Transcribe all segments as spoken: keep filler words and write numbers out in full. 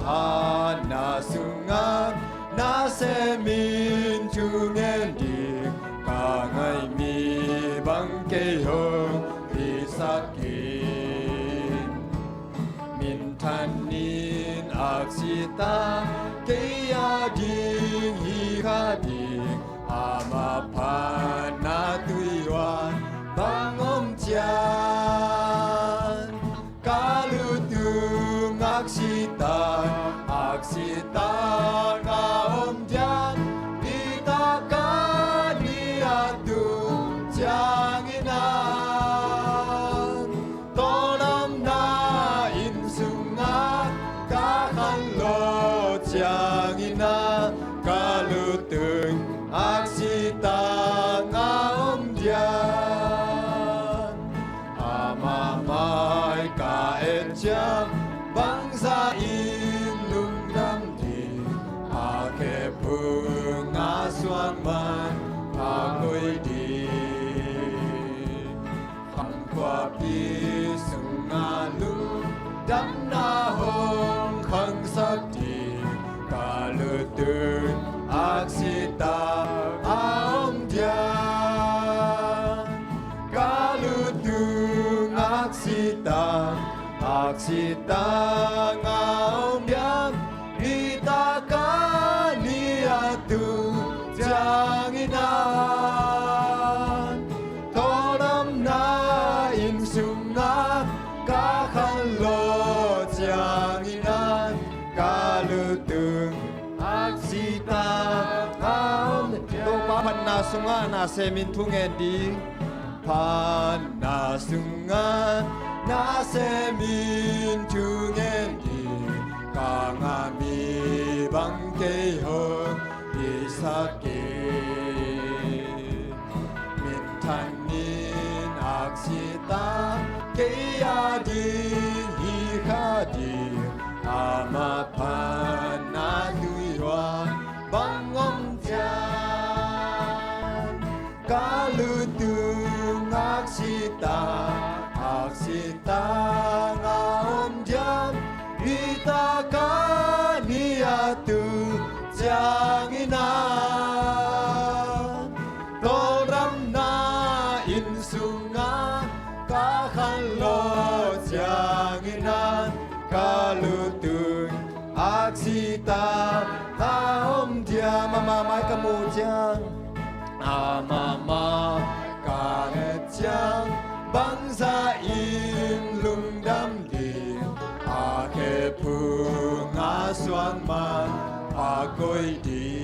Hatna sungah na semin thungen ding ka ngai mi bang kei hong hisak in. Minthanin aksita kei a ding hi kha ding, ama phatna tuihuan bang om ciang ka lutung aksita, aksita nga om diam, nitak a ni a tung ciangin a tawldamna inn sungah ka khanlawh ciangin a ka lutung aksita nga om diam. Ama mai ka et ciang bangzah in lungdam ding, a khephung a suang man a koih ding. Khuapi sungah lungdamna hong khangsak ding, ka lutung aksita a om diam. Ka lutung aksita, aksita nga om diam, nitak a ni a tung ciangin a tawldamna inn sungah ka khanlawh ciangin a ka lutung aksita nga om. Topa phatna sungah na semin thungen ding, phatna sungah na semin thungen ding ka ngah mi bang kei hong hisak in. Minthanin aksita kei a ding hi kha ding, ama phatna tuihuan bang om ciang ka lutung aksita, aksita nga om diam, nitak a ni a tung ciangin a tawldamna inn sungah ka khanlawh ciangin a ka lutung aksita nga om diam. Ama mai ka muh ciang, ama mai ka et ciang bangzah in lungdam ding, a khephung a suang man a koih ding.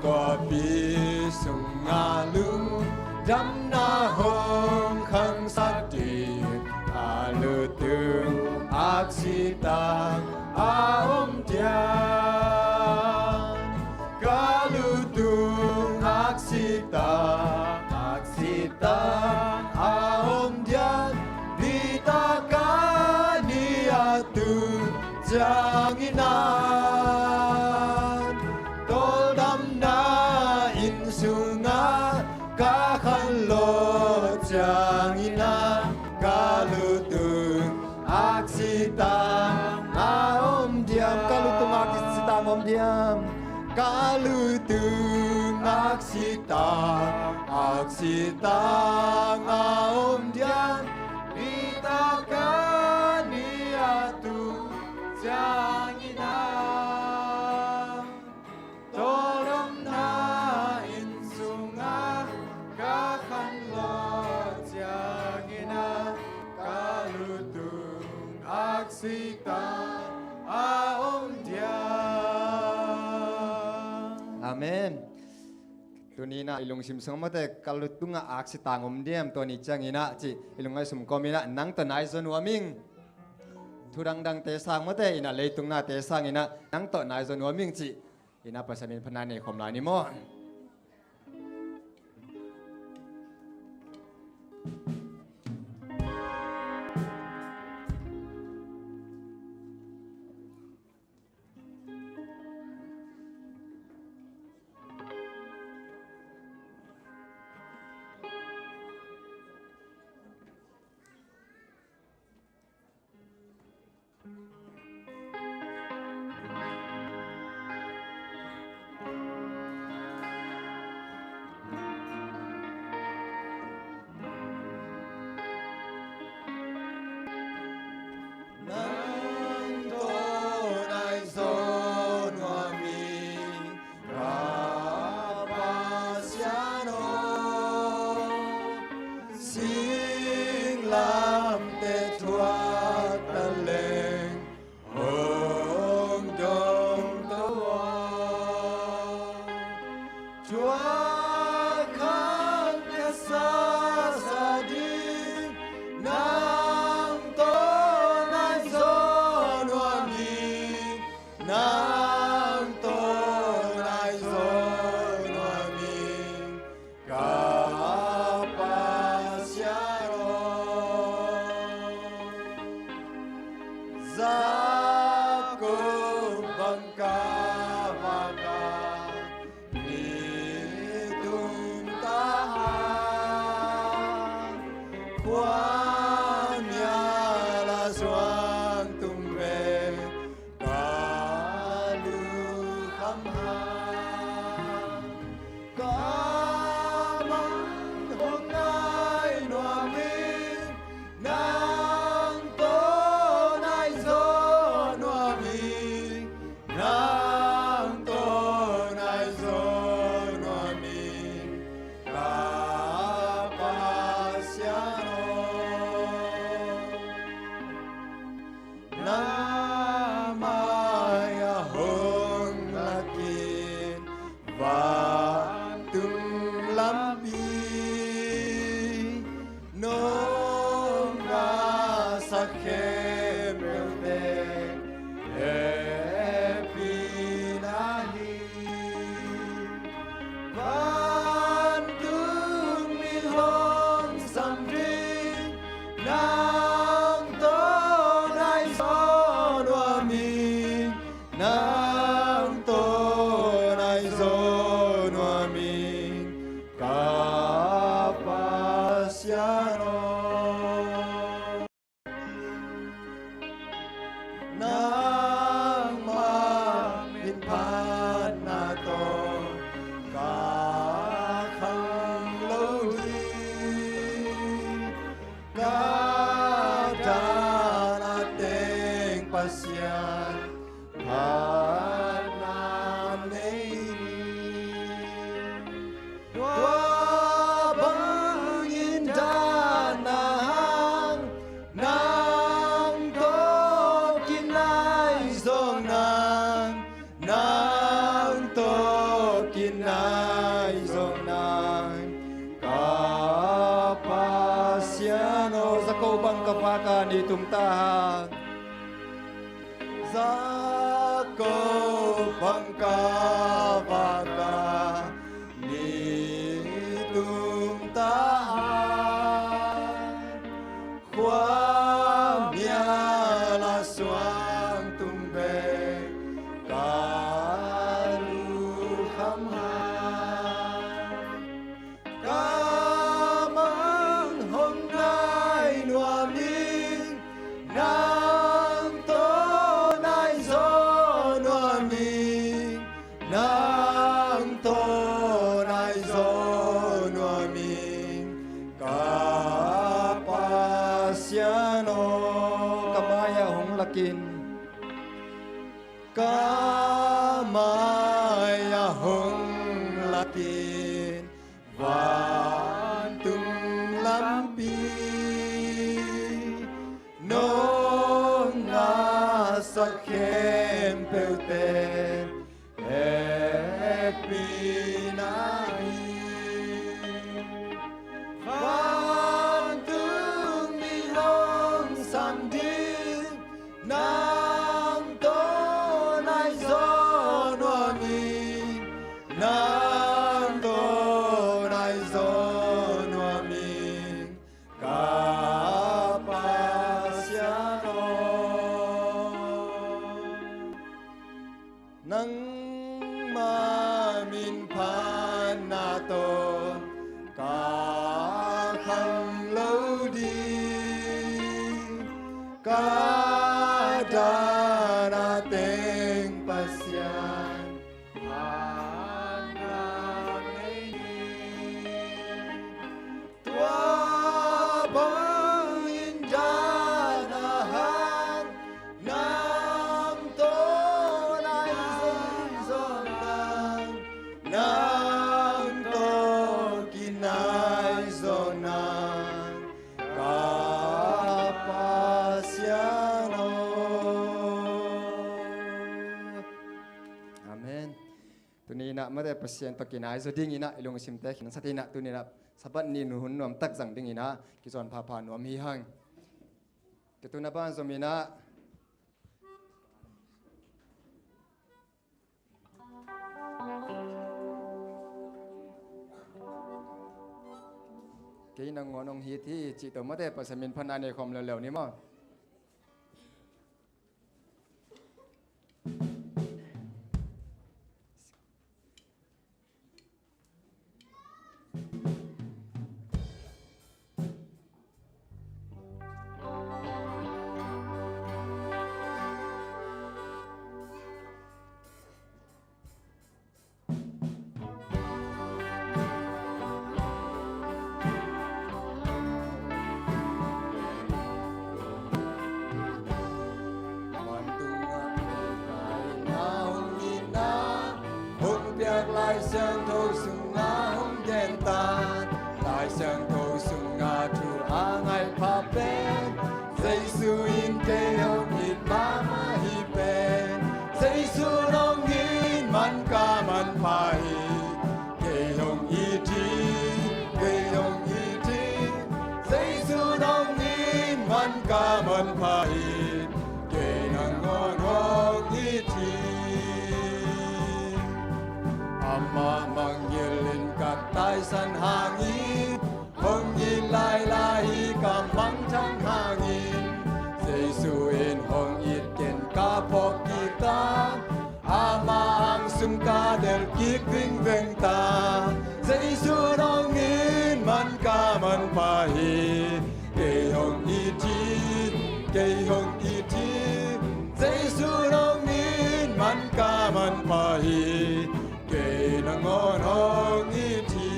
Khuapi sungah lungdamna hong khangsak ding, ka lutung aksita a om diam. Ka lutung aksita, aksita a om diam, nitak a ni a tung ciangin a tawldamna inn sungah ka khanlawh ciangin a ka lutung aksita a om diam. Ka lutung aksita a om diam. Ka lutung aksita, aksita a om diam, nitak a ni a tung ciangin a tawldamna inn sungah ka khanlawh ciangin a ka lutung aksita a om diam. Amen. Tuni-in ah i lungsim sungah mawte ka lutung ah aksita a om diam, tua ni ciangin ah ci i lungngaih sung kawmin ah nang tawh nai zaw nuam ing. Thu dangdangte sang mawte, in ah leitung nate sangin ah nang tawh nai zaw nuam ing ci. In ah Pasian min phatna nei khawm lai ni maw. Jakob bang ka vak a, nitum taha, khua mial a suang tung ve, ka lukham hang. Ka mang hong nai nuam ing, nang tawh nai zaw nuam ing, nang tawh nai zaw nuam ing, ka Pasian aw. Nang mai-ah hong lakin vantung lampi, nong ngahsak khempeuhte hehpihna hi. Vantung mi hong sam ding, nang tawh nai zaw nuam ing, nang tawh nai zaw nuam ing, ka Pasian aw. Nangma min phatna tawh ka khang lo ding, ka dan a teng Pasian phatna nei ni. Tua bangin dan a hang, nang tawh kinai zawh nang, nang tawh kinai zawh nang, ka Pasian aw. Jakob bang ka vak a, nitum taha. Jakob bang ka vak a, nitum taha, khua mial a suang tung ve, ka lukham hang. Ka mang hong nai nuam ing, nang tawh nai zaw nuam ing, nang tawh nai zaw nuam ing, ka Pasian aw. Ka mai-ah hong lakin, ka mai-ah hong lakin, vantung lampi, nong ngahsak khempeuhte hehpihna hi. Vantung mi hong sam ding, nang tawh nai zaw nuam ing, nang tawh nai zaw nuam ing, ka Pasian aw. Nangma min phatna tawh ka khang lo ding, ka dan a teng Pasian phatna nei ni. Tua bangin dan a hang, nang tawh nai zaw nang, nang tawh kinai zaw nang, ka Pasian aw. Amen. Tuni in ah mate Pasian tawh kinai zaw ding in ah i lungsimte khin sa ding in ah, tuni in ah Sabbath ni hun nuam tak zang ding in ah kizawn phapha nuam hi hang. Kei tun a ban zom in ah kei nangawn hong it hi cih tawh mate Pasian min phatna nei khawm leuleu ni maw. Siangtho sungah hong gen ta, Lai Siangtho sungah thu a ngaih pha pen, Jesu in kei hong it mahmah hi pen, Jesu hong it man ka manpha hi. Kei hong it hi, kei hong it hi, Jesu hong it man ka manpha hi. Kei nangawn hong it hi. Amah mangngilh in ka taisan hangin, hong it lailai hi ka mangthang hangin, Jesu in hong it ken ka phawk kik ta, Amah hang sum ka delh kik vingveng ta. Jesu hong it man ka manpha hi. Kei hong it hi, kei hong it hi, Jesu hong it man ka manpha hi. Kei nangawn hong it hi.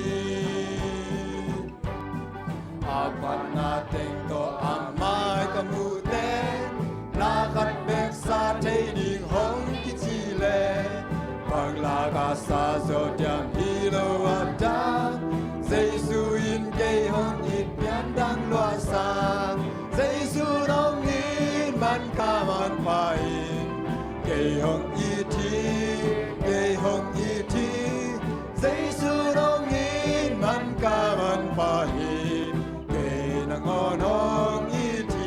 A phatna teng tawh a mai ka muh teng, na khat bek sa thei ding hong kici leh, bang la ka sa zaw diam hi lo a dang. Jesu in kei hong it pian dang lua sa, Jesu hong it man ka manpha hi. Kei hong it hi, kei hong it hi, Jesu hong it man ka manpha hi. Kei nangawn hong it hi.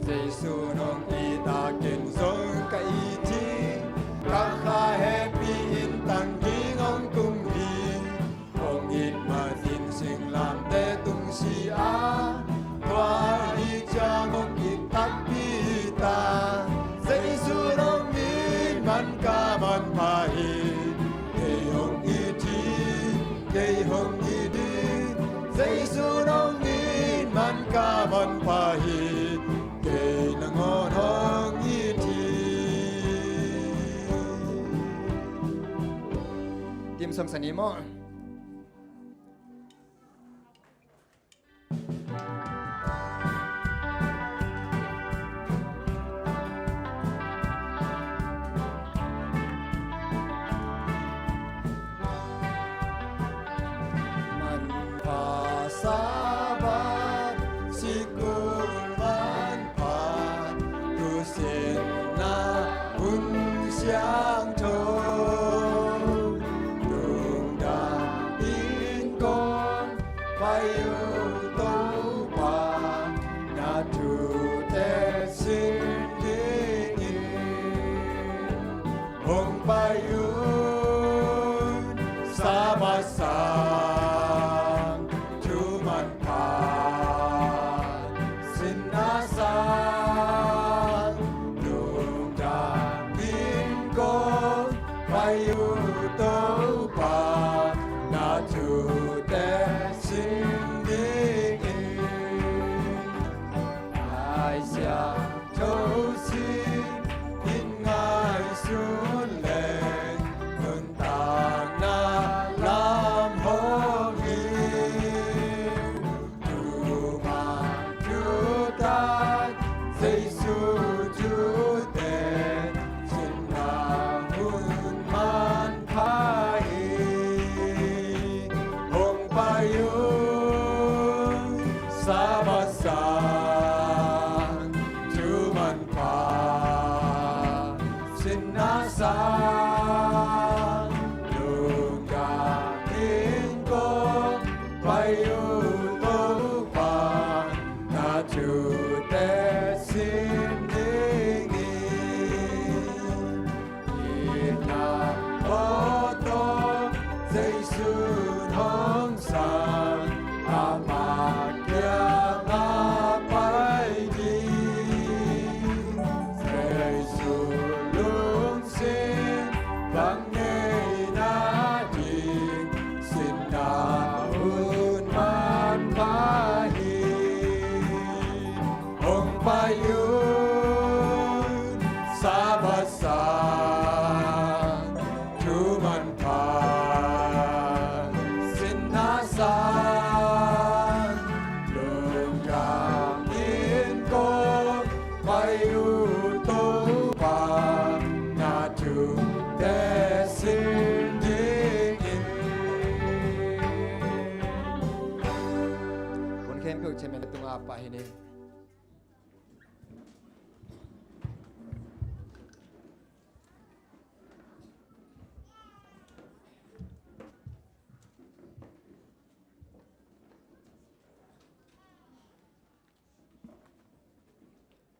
Jesu hong it a ken zong ka it hi. Ka kha hehpih in tang ding hong tung hi. Hong it manin singlamteh tung si a, tua ahih ciang hong it takpi hi ta. Jesu hong it man ka manpha hi. Kei hong it hi, kei hong it hi, Jesu hong it man ka manpha hi. Kei nangawn hong it hi. Tim sawm sa ni maw? Manpha Sabbath sikul manpha, tu sinna hun siangtho, lungdam in kong pai uh Topa, na thute sin dingin hong pai un. Sabbath sang, thu manpha, sinna sang, lungdam in kong pai uh Topa, na thute sin dingin. Lai Siangtho sin in ngaihsun leng, nuntakna lam hong hi. Thumang thutak Jesu thute, sinna hun manpha hi. Hong pai un. Sabbath sang, thu manpha, sinna sang, lungdam in kong pai uh Topa, na thute sin dingin. Itna aw tawh Jesu hong sang, Ama kiangah pai ding. Jesu lungsim bang nei nading, sinna hun manpha hi. Hong pai un. Sabbath sang, thu manpha, sinna sang, lungdam in kong pai uh Topa, na thute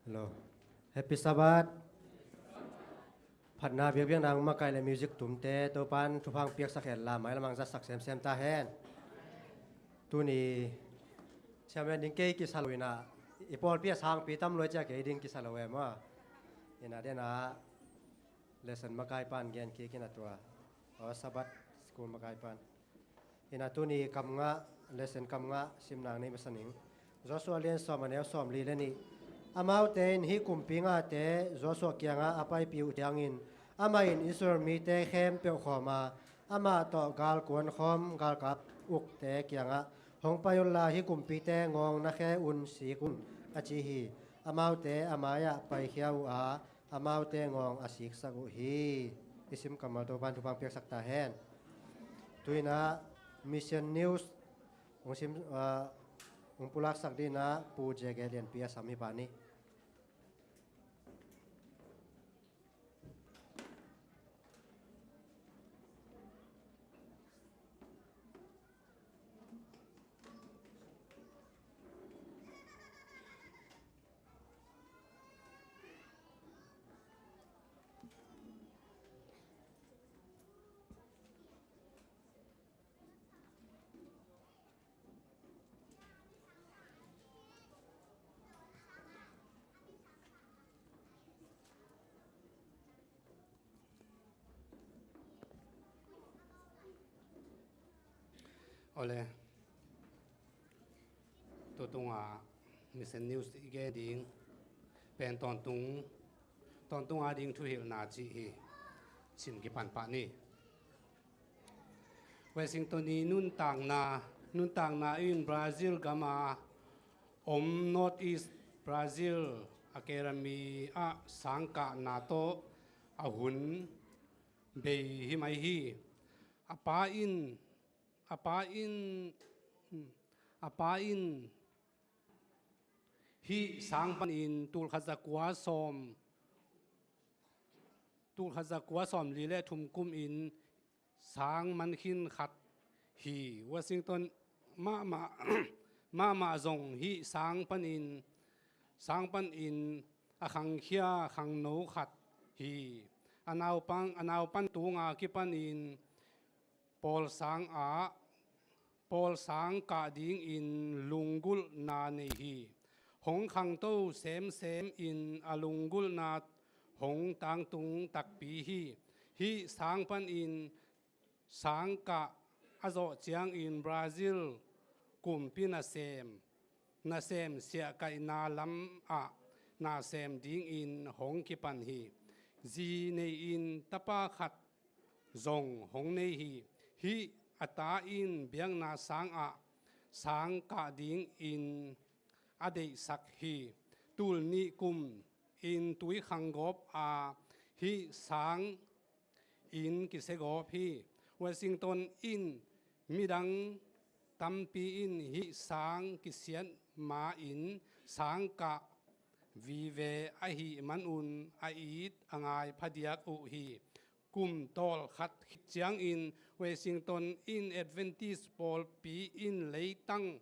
Hello. Happy Sabbath. Phatna biakbiakna hong makaih le music tumte Topan thupha hong piaksak hen la, mailam hong zatsak semsem ta hen. Tuni chairman ding kei kisa lo in ah, i pawlpi a sangpi tam lua ciang kei ding kisa lo e maw. In ah den ah lesson makai pan gen kik in ah tua, aw, Sabbath school makai pan. In ah tuni kam ngah, lesson kam ngah simna nei masa ning. Joshua lian sawm, a neu sawmli le nih. Amaute in hih kumpi ngahte Joshua kiangah a paipih uh ciangin, amah in Israel mite khempeuh khawm a, amah tawh galkuan khawm galkap ukte kiangah, hong pai unla, hih kumpite ngawng na khe un, sik un, a ci hi. Amaute a mai-ah paikhia uh a, amaute ngawng a siksak uh hi. I sim kammal Topan thupha hong piaksak ta hen. Tu in ah Mission News hong sim, ah, hong pulaksak ding in ah Pu J K Lianpi a sam hi pa ni. Awle. Tutung a Mission News i gen ding pen tawntung, tawntung a ding thuhilhna cih hi. Cin kipan pah ni. Washington i nuntakna, nuntakna in Brazil gam a om North East Brazil Academy ah sangkahna tawh a hun bei hi mai hi. A pa in, a pa in, a pa in hih sang panin tulkhat zakua sawm, tulkhat zakua sawmli le thum kum in sang man khin khat hi. Washington mahmah, mahmah zong hih sang panin, sang panin a khangkhia khangno khat hi. A naupan, a naupan tunga kipanin pawlsang ah, pawlsang kah dingin lunggulhna nei hi. Hong khangto semsem in a lunggulhna hong tangtung takpi hi. Hih sang panin sangkah a zawh ciangin Brazil kumpi nasem, nasem siahkaihna lam ah nasem dingin hong kipan hi. Zi nei-in tapa khat zong hong nei hi. Hih a ta in biakna sang ah sangkah dingin a deihsak hi. Tul nih kum in tuikhang gawp a hih sang in kisia gawp hi. Washington in midang tampi in hih sang kisiat ma-in sangkah vive ahih manun a it a ngai phadiak uh hi. Kum tawlkhat khit ciangin Washington in Adventist pawlpi in leitang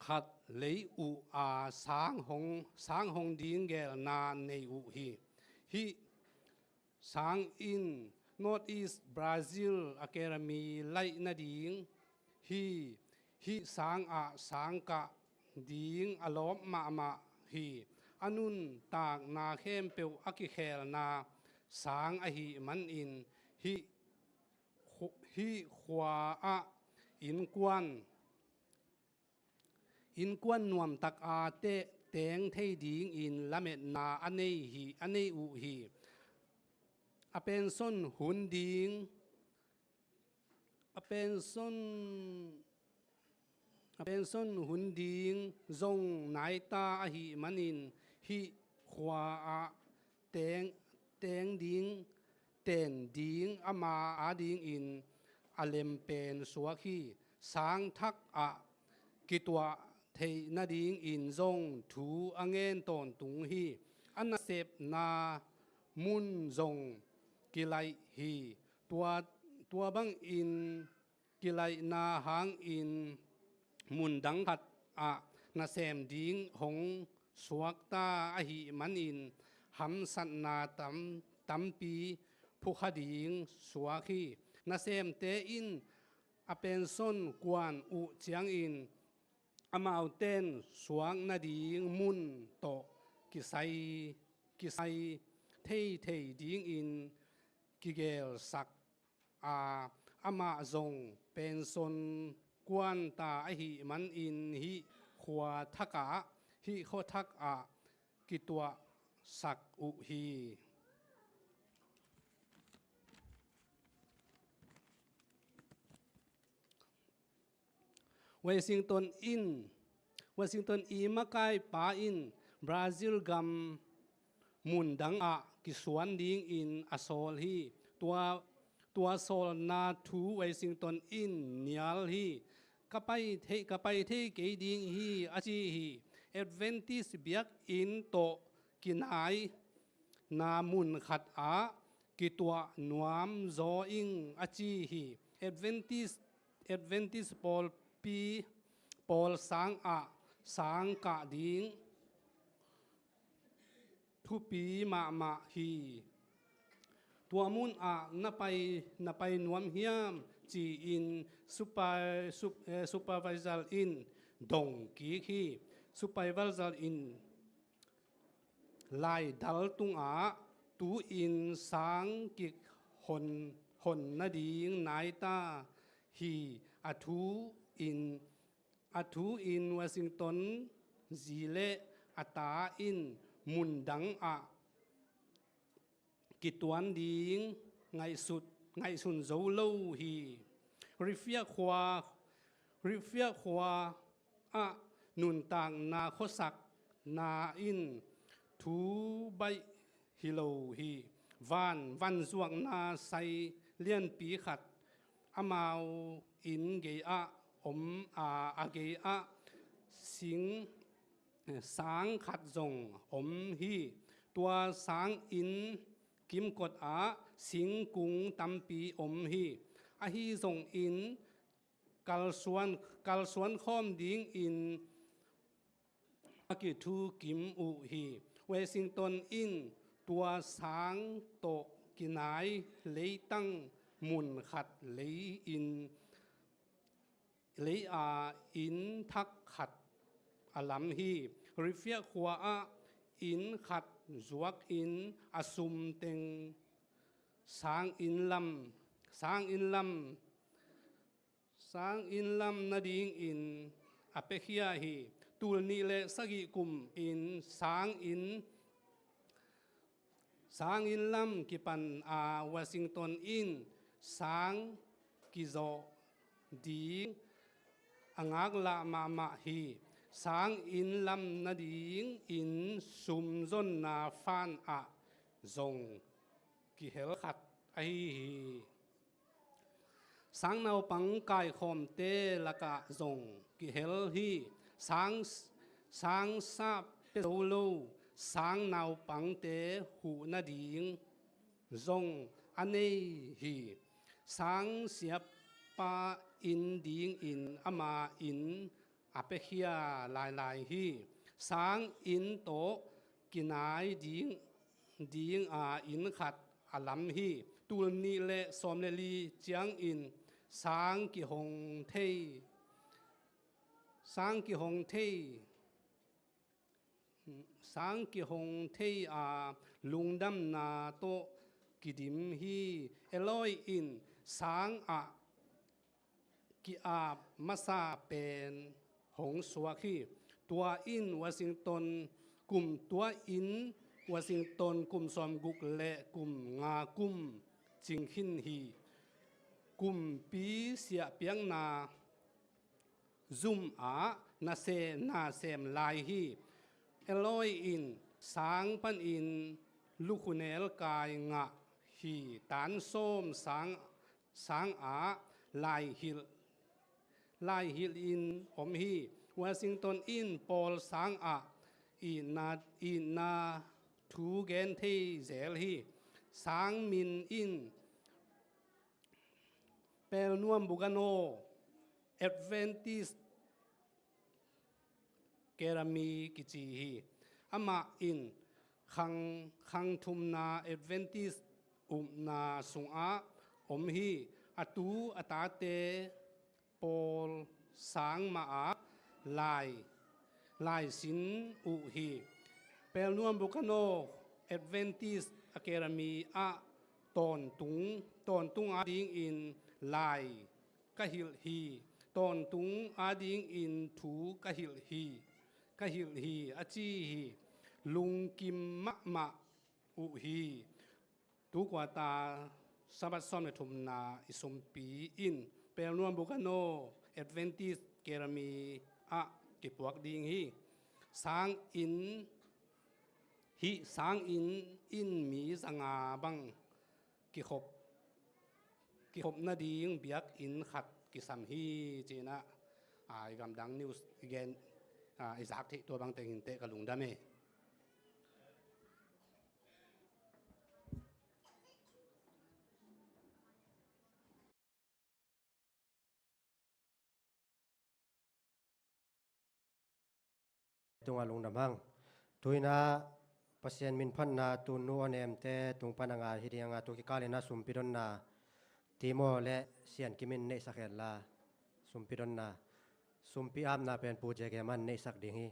khat lei uh a sang hong, sang hong ding gelna nei uh hi. Hih sang in North East Brazil Academy laih nading hi. Hih sang ah sangkah ding a lawp mahmah hi. A nuntakna khempeuh a kikhelna sang ahih manin hih khu-, hih khua ah innkuan, innkuan nuamtak a te-, teng thei dingin lametna a nei hi, a nei uh hi. A pension hun ding, a pension, a pension hun ding zong naita ahih manin hih khua ah teng, teng ding, ten ding ama adingin a lem pen suak hi. Sang thak ah kituah theih nadingin zong thu a ngen tawntung hi. A nasepna mun zong kilaih hi. Tua, tua bangin kilaihna hangin mun dang khat ah nasem ding hong suakta ahih manin hamsatna tam, tampi phukha ding suak hi. Nasemte in a pension kuan uh ciangin amaute'n suak nading mun tawh kisai, kisai theithei dingin kigelsak a, amah zong pension kuan ta ahih manin hih khua thakah, hih khua thakah kituahsak uh hi. Washington in, Washington i makaipa in Brazil gam mun dangah kisuan dingin a sawl hi. Tua, tua sawlna thu Washington in nial hi. Ka pai thei, ka pai thei kei ding hi, a ci hi. Adventist biakinn tawh kinai na mun khat ah kituah nuam zaw ing, a ci hi. Adventist, Adventist pawlpi, pawl sang ah sang kah ding thupi mahmah hi. Tua mun ah na pai, na pai nuam hiam, ci-in super, sup-, eh, supervisor in dong kik hi. Supervisor in laidal tungah tu-in sang kihon, hon nading nai ta hi, a thu in, a thu in Washington zi le a ta in mun dang ah kituan ding ngaihsut, ngaihsun zo lo hi. Rifia khua, Rifia khua ah nuntakna khuasakna in thu baih hi lo hi. Van, vanzuakna sai lianpi khat amau inn gei ah om a, a gei ah sing sang khat zong om hi. Tua sang inn kimkot ah singkung tampi om hi. Ahi zongin kalsuan, kalsuan khawm dingin a kithukim uh hi. Washington in tua sang tawh kinai leitang mun khat lei-in, lei-a inn thak khat a lam hi. Rifia khua ah inn khat zuakin a sum teng sang inn lam, sang inn lam, sang inn lam nadingin a piakhia hi. Tul nih le sagih kum in sang inn, sang inn lam kipan a, Washington in sang kizawh ding a ngaklah mahmah hi. Sang inn lam nadingin sumzonna fund ah zong kihel khat ahi hi. Sang naupang kaikhawmte lakah zong kihel hi. Sang, sang sap pia zo lo sang naupangte huh nading zong a nei hi. Sang siapa inn dingin ama inn a piakhia lailai hi. Sang inn tawh kinai ding, ding a inn khat a lam hi. Tul nih le sawm le li ciangin sang kihong thei, sang kihong thei, sang kihong thei a, lungdamna tawh kidim hi. Eloy in sang ah ki-ap masa pen hong suak hi. Tua in Washington kum, tua in Washington kum sawmguk le kum nga kum cing khin hi. Kumpi siahpiakna zum ah na se, na sem lai hi. Eloy in sang panin lukhunel kai ngah hi. Tan sawm sang, sang ah laihilh, laihilh in om hi. Washington in pawl sang ah itna, itna thu gen thei zel hi. Sang min in Pelnuam Bugano, Adventist Kerami kici hi. Amah in khang, khang thumna Adventist upna sungah om hi. A tu a tate pawl sang mah ah lai, laisin uh hi. Pelnuam Bukano Adventist Academy ah tawntung, tawntung adingin lai ka hilh hi. Tawntung adingin thu ka hilh hi, ka hilh hi, a ci hi. Lungkim mahmah uh hi. Tu kuata Sabbath sawm le thumna i sumpi in Pelnuam Bukano Adventist Academy ah kipuak ding hi. Sang inn, hih sang inn in mi zanga bang kikhop, kikhop nading biakinn khat kisam hi, ci-in ah, a, i gamdang news i gen, a, i zak theih tua bang teng hi inteh ka lungdam e. Tungah lungdam hang. Tu-in ah Pasian min phatna Tunnu Aw Nemte tung pan a ngai hi ding a, tu kikal in ah sumpi donna Timo le Sian Kim in neihsak hen la, sumpi donna, sumpi apna pen Pu J K man neihsak ding hi.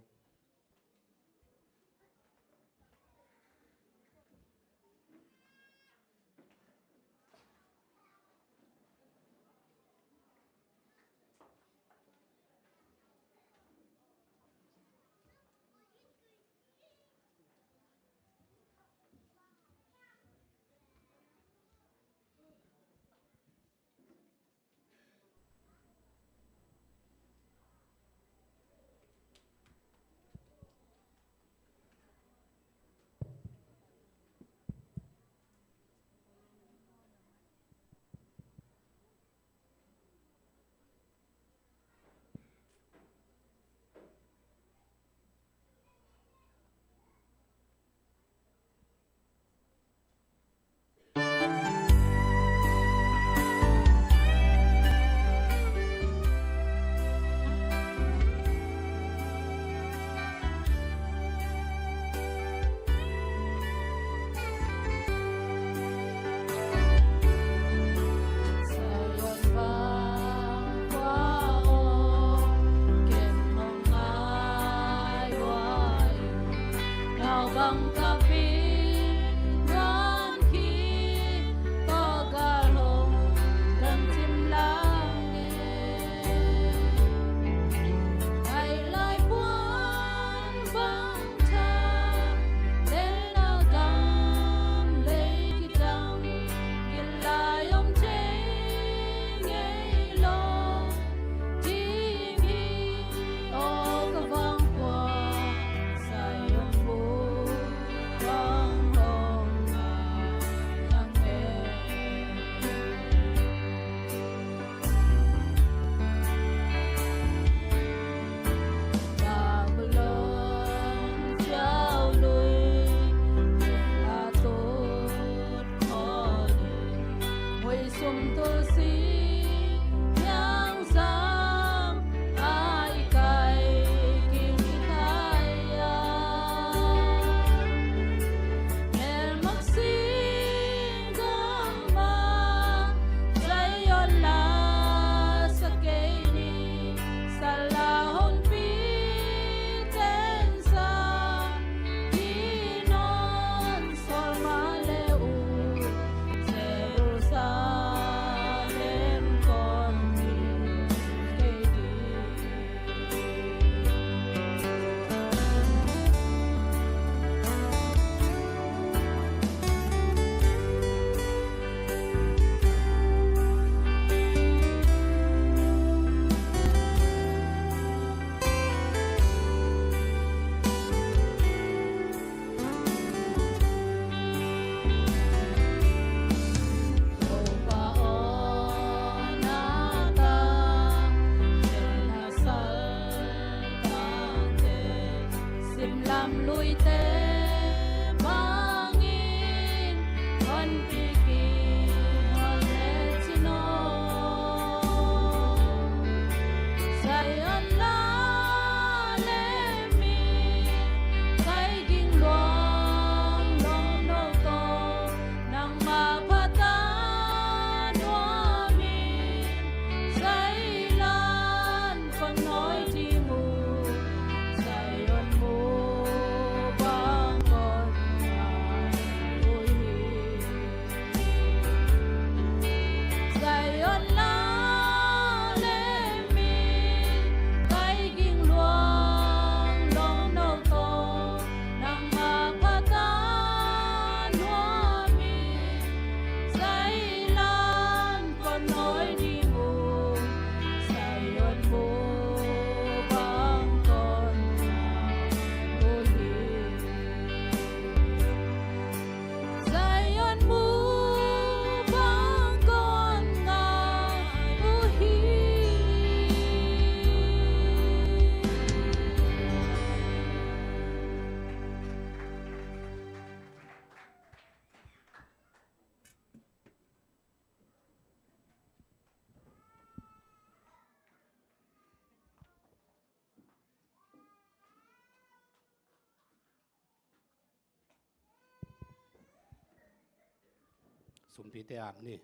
Sumpite ap ni.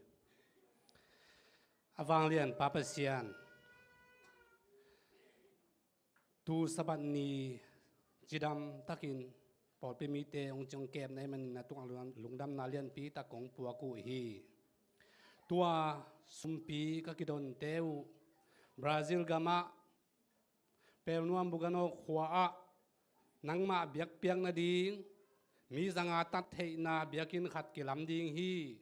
A vanglian Pa Pasian, tu Sabbath ni cidam takin pawlpi mite hong ciong kepna i manin na tungah lungdamna lianpi tak kong puak uh hi. Tua sumpi ka kidonte uh Brazil gamah Pelnuam Bugano khua-ah nangmah biakpiak nading mi zanga tat theihna biakinn khat kilam ding hi.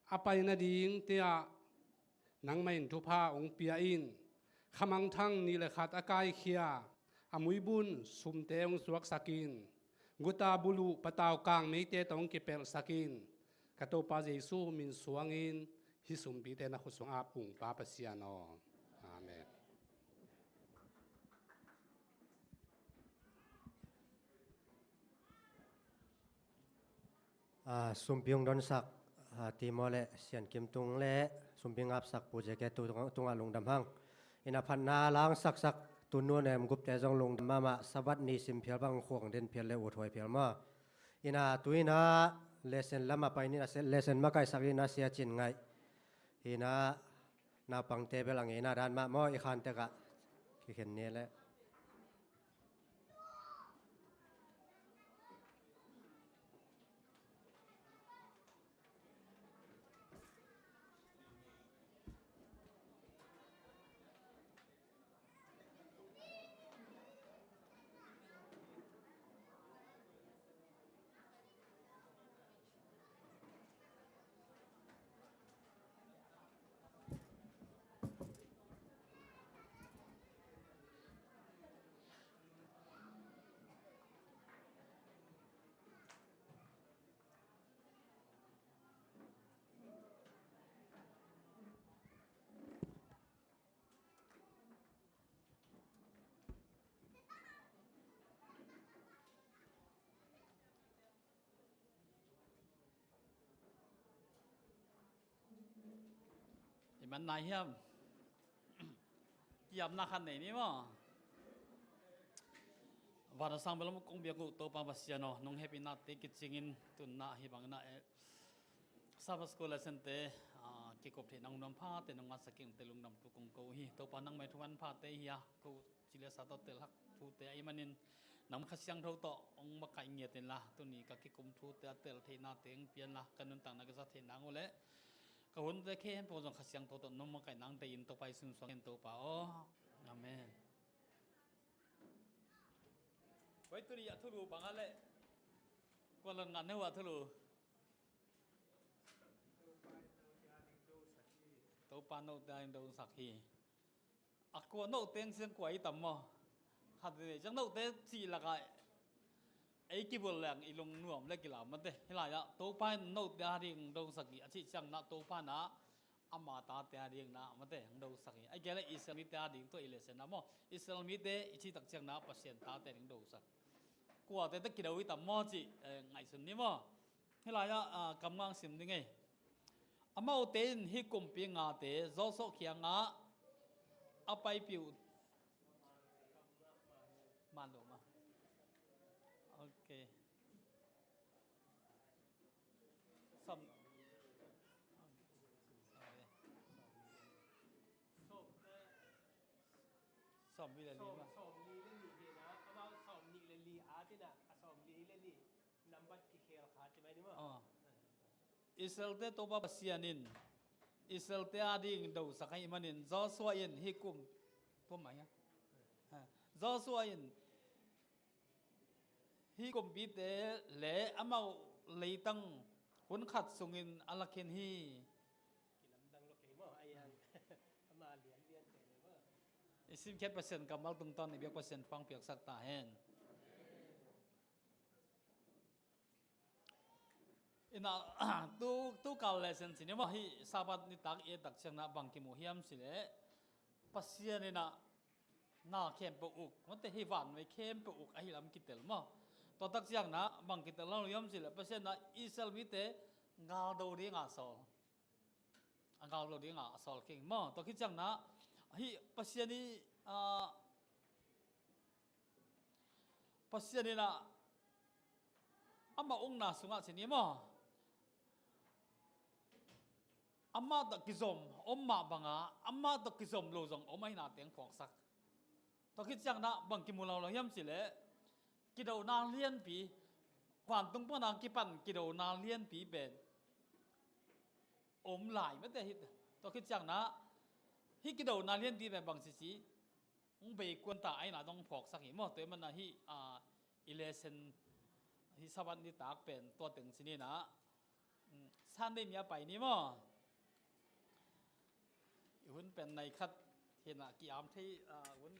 A pai nadingte ah nangmah in thupha hong pia in, khamangthang nih le khat a kaikhia a muibun sumte hong suaksak in, guta buluh patau kang meite tawh hong kipelhsak in. Ka Topa Jesu min suangin hih sumpite na khut sungah ap ung Pa Pasian aw. Amen. Ah, sumpi hong donsak, ah, Timo le Sian Kim tung le sumpi ngapsak Pu J K tu tung-, tungah lungdam hang. Ina phatna langsaksak tu Nu Nem Gupte zong lungdam mahmah, Sabbath ni sim phial bang khuang den phial le ut huai phial maw. Ina tu ina lesson lamah pai ni, na se-, lesson makaihsak ina Sia Cin Ngaih. Ina naupangte bel a ngeina dan mah maw, i khan tekah kikhen ni le. I man nai hiam? Kiamna khat nei ni maw? Van a sang bel kong biak uh Topa Pasian aw, nong hehpihna te kicingin tunna hih bangin ah, eh, Sabbath School lesson te, ah, kikup theih nang nuam phate nong ngahsak kik te lungdam thu kong ko uh hi. Topa nangmah thu man phate hi a, ko uh ci le sa tawh telhak thute ahih manin nang Kha Siangtho tawh hong makaih ngiat inla, tuni ka kikum thute a tel theihna te hong pia inla, ka nuntakna ka za theih nang uh le ka hunte khempeuh zong Kha Siangtho tawh nong makaih nang deihin Topa i sunsuang in Topa aw. Amen. Koi tuni a thulu bang a le kua lon ngah ne uh a thulu. Topa note a ding dosak hi. A kua note hong siang kua i tam maw? Khat veivei ciang note cih lakah ei kibulh leng i lung nuam le kilam mate. Hih lai-ah Topa in note a ding dosak hi a cih ciang na Topa na ama tate a ding na mate hong dosak hi. A gel le Israel mite a ding tua i lesson na maw? Israel mite i cih tak ciang na Pasian tate a ding dosak. Kuate tawh kido i tam maw cih, eh, ngaihsun ni maw? Hih lai-ah, ah, kamnga sim ding ei. Amaute in hih kumpi ngate Joshua kiangah a paipih uh. Man lo ma. Ok. Som. Som li le li ma. Som li le li hi na, amau som nih le li a tina, a som li le li. Nambat kikhel kha ci mai ni maw? Ah. Israelte Topa Pasian in Israelte a ding dosak ahih manin Joshua in hih kum, tua mai ha. Ha. Joshua in hih kumpite le amau leitang hun khat sungin a la khin hi. Kilamdang lo kei maw, a yang. Ama lianlian te le maw. I simkhiat Pasian kammal tungtawn i biak Pasian pang piaksak ta hen. Ina, tu, tu kal lesson ci ni maw, hih Sabbath nitak i et tak ciang na bang kimu hiam cih leh Pasian ina na khempeuh uk, mate hih vanvei khempeuh uk ahi lam kitel maw. Tua tak ciang na bang kitel lo hiam cih leh Pasian na Israel mite galdo dinga sawl. A galdo dinga a sawl khin maw. Tua khit ciang na hih Pasian i, ah, Pasian ina ama ukna sungah ci ni maw. Amah tawh kizom om mah banga amah tawh kizom lo zong om ahina teng phawksak. Tua khit ciangna bang kimu lo lo hiam cileh, kidona lianpi, vantung pana kipan kidona lianpi pen om lai mate hi. Tua khit ciangna hih kidona lianpi pen bang cici, hong beikuan ta ahina dong phawksak hi maw. Tua ahih mana hih, ah, i lesson, hih Sabbath nitak pen tua teng ci nina, mm, Sunday ni a pai ni maw. I hun pen nai khat hina ki-am thei, ah, hun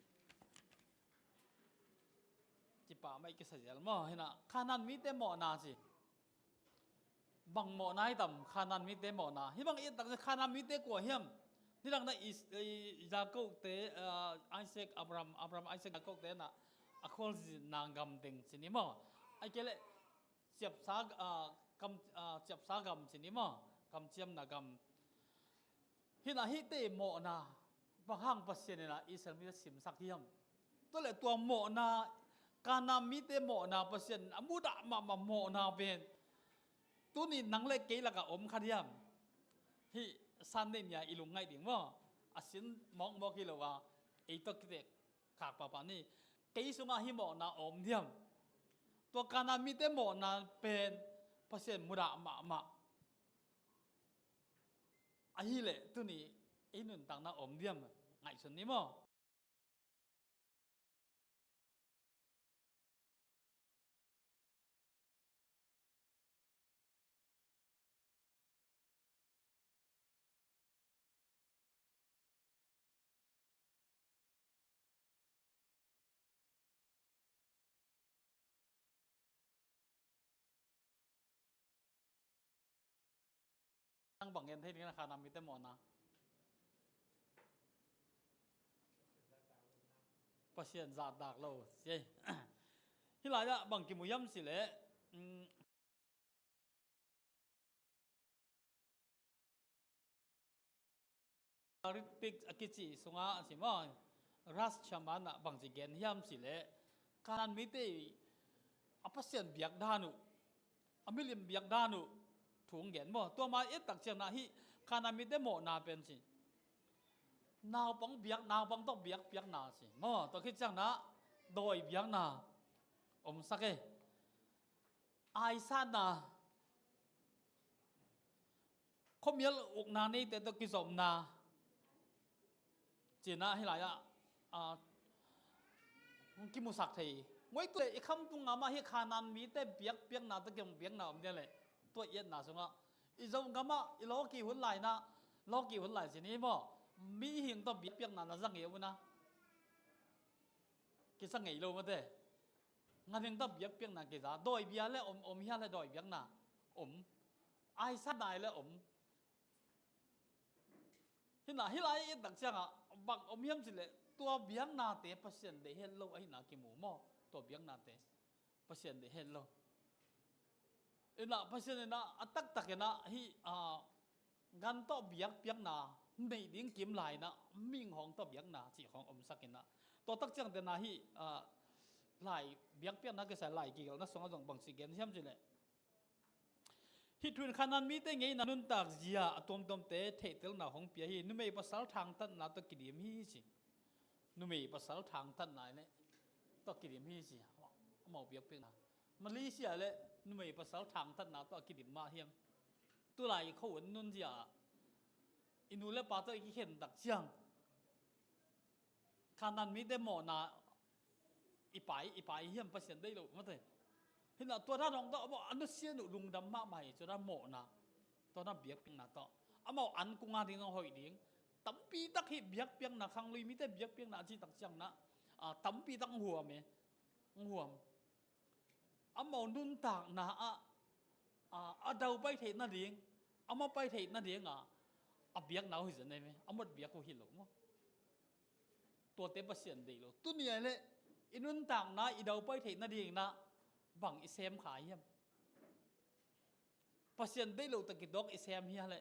kipah mai kisa zel maw. Hina Khanaan mite mawhna ci. Bang mawhna hi tam, Khanaan mite mawhna. Hih bang i et tak ciang Khanaan mite kua hiam? Nidang na Is-, i-, Jakob te, ah, Isaac, Abraham, Abraham, Isaac, Jakob te na a khualzinna gam teng ci ni maw. Ai kei leh ciapsa, ah, kam, ah, ciapsa gam ci ni maw. Kamciamna gam. Hina hihte mawhna bang hang Pasian ina Israel mite simsak hiam? Tua leh tua mawhna, Khanaan mite mawhna Pasian a mudah mahmah mawhna pen tuni nang le kei lakah om kha diam? Hih Sunday nia i lungngaih ding maw? A sin mawkmawk hi lo a, ei tawh kitek khak pahpah ni. Kei sungah hih mawhna a om diam? Tua Khanaan mite mawhna pen Pasian mudah mahmah ahih leh tuni ei nuntakna om diam? Ngaihsun ni maw? Nang bang gen thei ding na Khanaan mite mawhna? Pasian zahtak lo ci ei. Hih lai-ah bang kimu hiam cileh, mm, Ritik a kici sungah a ci maw, Ras Chaman ah bangci gen hiam cileh, Khanaan mite a Pasian biak dan uh, a milim biak dan uh thu hong gen maw. Tua ma et tak ciangna hih Khanaan mite mawhna pen ci, naupang biak, naupang tawh biak, biakna ci maw. Tua khit ciangna dawi biakna omsak e. Aisatna, khuamial ukna neite tawh kizopna, cinah hih lai-ah, ah, hong kimusak thei. Ngoi tu le i khamtung ngamah hih Khanaan mite biakpiakna tawh kihong biakna om dia leh, tua i etna sungah i Zogamah i lawki hun laina, lawki hun lai cin hi maw, mihing tawh biakpiakna na za ngei uh na, kisa ngei lo mate. Nganhing tawh biakpiakna kiza, dawi bia le om, om hia le dawi biakna om, aisatna le om. Hina hih lai i et tak ciangah bang om hiam cileh, tua biaknate Pasian deih het lo ahina kimu maw. Tua biaknate Pasian deih het lo. Inah Pasian inah a taktak inah hih, ah, gan tawh biakpiakna neih ding kim lai inah, mihing hawng tawh biakna cih hawng omsak inah. Tua tak ciang tena hih, ah, lai biakpiakna kisai lai kigelhna sungah zong bangci gen hiam cileh, hih thu in Khanaan mite ngeina nuntak zia a tuamtuamte theihtelna hong pia hi. Numei pasal thangtatna tawh kidim hi ci. Numei pasal thangtatna le tawh kidim hi ci. Amau biakpiakna Malaysia le numei pasal thangtatna tawh a kidim mah hiam? Tulai kho un nunzia i nu le pa tawh i kikhen tak ciang Khanaan mite mawhna i pai, i pai hiam? Pasian deih lo mate. Hinah tua dan hong tawh amau a nusian uh lungdam mahmah hi. Tua dan mawhna, tua dan biakpiakna tawh amau an kunga ding a hoih ding. Tampitak hih biakpiakna, khanglui mite biakpiakna a ci tak ciangna, ah, tampitak hong huam e. Hong huam. Amau nuntakna ah, ah, a daupai theih nading, a mawpai theih nadinga a biakna uh hi zen ei me. A mawt biak uh hi lo maw. Tuate Pasian deih lo. Tuni a le i nuntakna i daupai theih nadingna bang i sem kha hiam? Pasian deih lo takitawk i sem hia le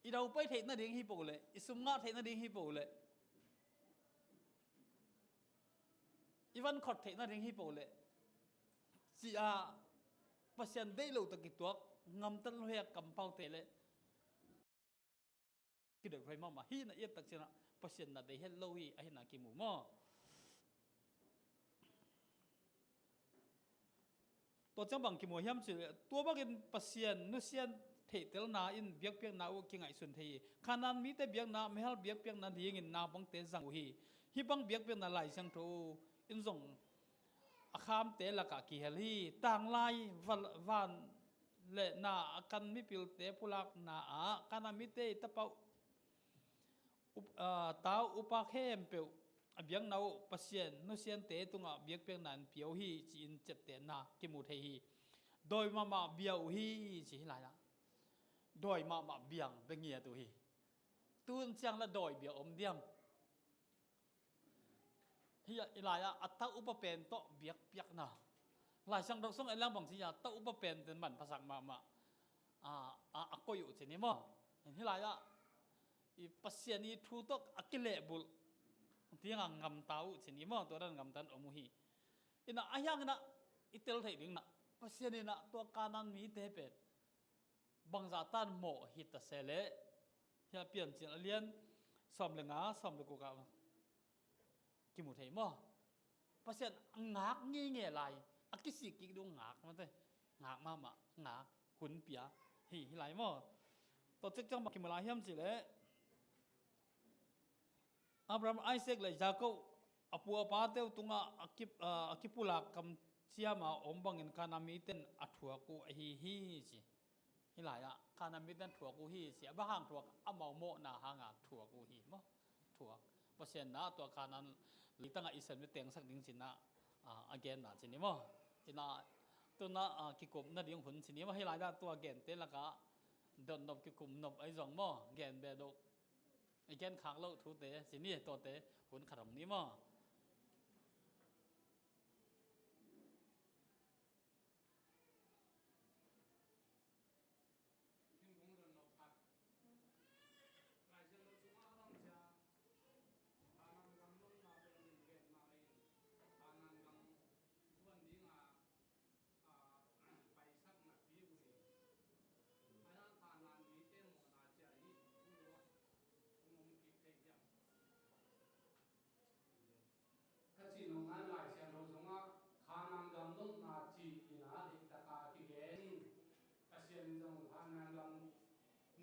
i daupai theih nading hi po le, i sum ngah theih nading hi po le, i van khot theih nading hi po le, Ci-a Pasian deih lo tawh kituak ngamtat lo hi a, kampaute le kidot huai mahmah hi. Na i et tak ciangin ah Pasian na deih het lo hi, ahihna kimu maw? Tua ciang bang kimu hiam cih leh, tua bangin Pasian nusiat theihtelna in biakpiakna uh kingaihsun thei hi. Kanaan mite biakna, mihal biakpiakna dingin naupangte zang uh hi. Hih bang biakpiakna Lai Siangtho in zong a khamte lakah kihel hi. Tanglai van, van le na a kan mipilte pulakna ah Kanaan mite i tapa uh, up, aa, ta uh upa khempeuh a biakna uh Pasian nusiate tungah biakpiakna in pia uh hi, ci-in ciaptehna kimu thei hi. Dawi mahmah bia uh hi, ci hi lai-ah. Dawi mahmah biang bia ngiat uh hi. Tun ciang la dawi bia om diam? Hi a, i lai-ah a ta upa pen tawh biakpiakna. Lai Siangtho sung en leng bang ci hiam, ta upa pen ten manphasak mahmah a, a, a koih uh ci ni maw? Hi lai-ah i Pasian i thu tawh a kilehbulh dingah ngamta uh ci ni maw? Tua dan ngamta in om uh hi. Inah a hiang inah i tel theih ding inah Pasian inah tua Kanaan mite pen bangzah tan mawh hi ta se leh, hi a Piancil a lian sawm le nga, sawm le guk ah kimu thei maw? Pasian a ngak ngeingei lai, a kisik kik ding ngak mate, ngak mahmah, ngak hun pia hi, hi lai maw? Tua ciang bang kimu lai hiam cih leh, Abraham, Isaac le Jacob a pu a pate uh tungah a ki, a, a kipulak kamciam a om bangin Kanaan mite in a thuak uh ahi hi, ci. Hi lai-ah Kanaan mite in thuak uh hi, ci. A bang hang thuak? Amau mawhna hanga thuak uh hi maw? Thuak. Pasian na tua Kanaan leitangah Israel mi tengsak ding ci-in ah, a, a genna ci ni maw? Inah tuna, a, kikum nading hun ci ni maw? Hi lai-ah tua gente lakah dotnop kikumnop ahi zong maw, gen behlap, i gen khak loh thute ci ni, tuate hun khat hong ni maw? Kanaan gam nopna pen gen mah in, Kanaan gam zuan dingah a, paisakna pi uh hi. A hiang Kanaan mite mawhna ciah hi, hong om kik thei hiam? Ka cih nop ngai, Lai Siangtho sungah Kanaan gam nopna ci-in a deihtak a kigen in, Pasian in zong Kanaan gam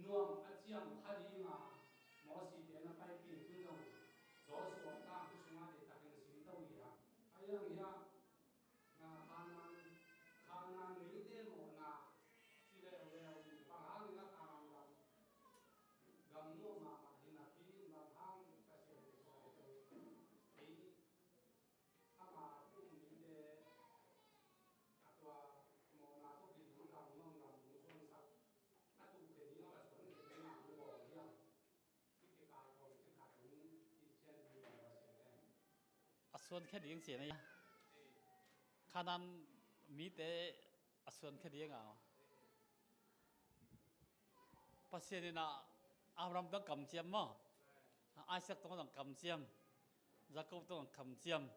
nuam a ciam kha ding a, Moses te na paipih tu zong Joshua tangthu sungah deihtakin sim to hi hang. A hiang hiah, na Kanaan, Kanaan mite mawhna ci leuleu in bang hangin a Kanaan gam, gam nuam mahmah hi napi in bang hang Pasian in tua hi to. Ei, ama thu um mite a tua mawhna tawh kizui gam nuam gam hong suansak a tuh khe ding a, a suan khe ding a, a suan khe ding a, a suan khe ding ci na. Kanaan mite a suan khe ding a, Pasian in a Abraham tawh kamciam maw? Isaac tawh kamciam, Jacob tawh kamciam.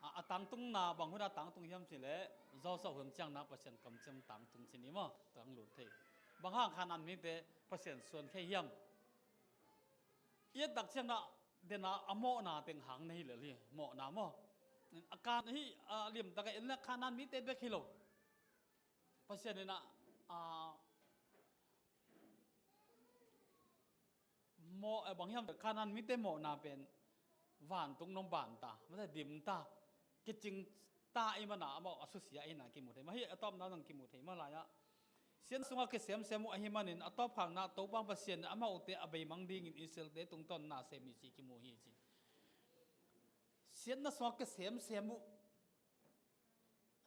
A, a tangtungna bang hun a tangtung hiam cih leh, Joshua hun ciang na Pasian kamciam tangtung ci ni maw? Tang lut thei. Bang hang Kanaan mite Pasian suan khe hiam? I et tak ciang na, den a, a mawhna teng hang na hi lel hi, mawhna maw? A kan hi, a, limtak a en leh Kanaan mite bek hi lo. Pasian in a, a, mawh, eh, bang hiam, Kanaan mite mawhna pen vantung nong ban ta, mate, dim ta, kicing ta ahih manin amau a susia ahihna kimu thei mah hi. A tawpna zong kimu thei mah lai-ah, siatna sungah kisemsem uh ahih manin a tawpkhakna Topa Pasian in amaute a beimang dingin Israel-te tungtawn na sem hi cih kimu hi ci. Siatna sungah kisemsem uh,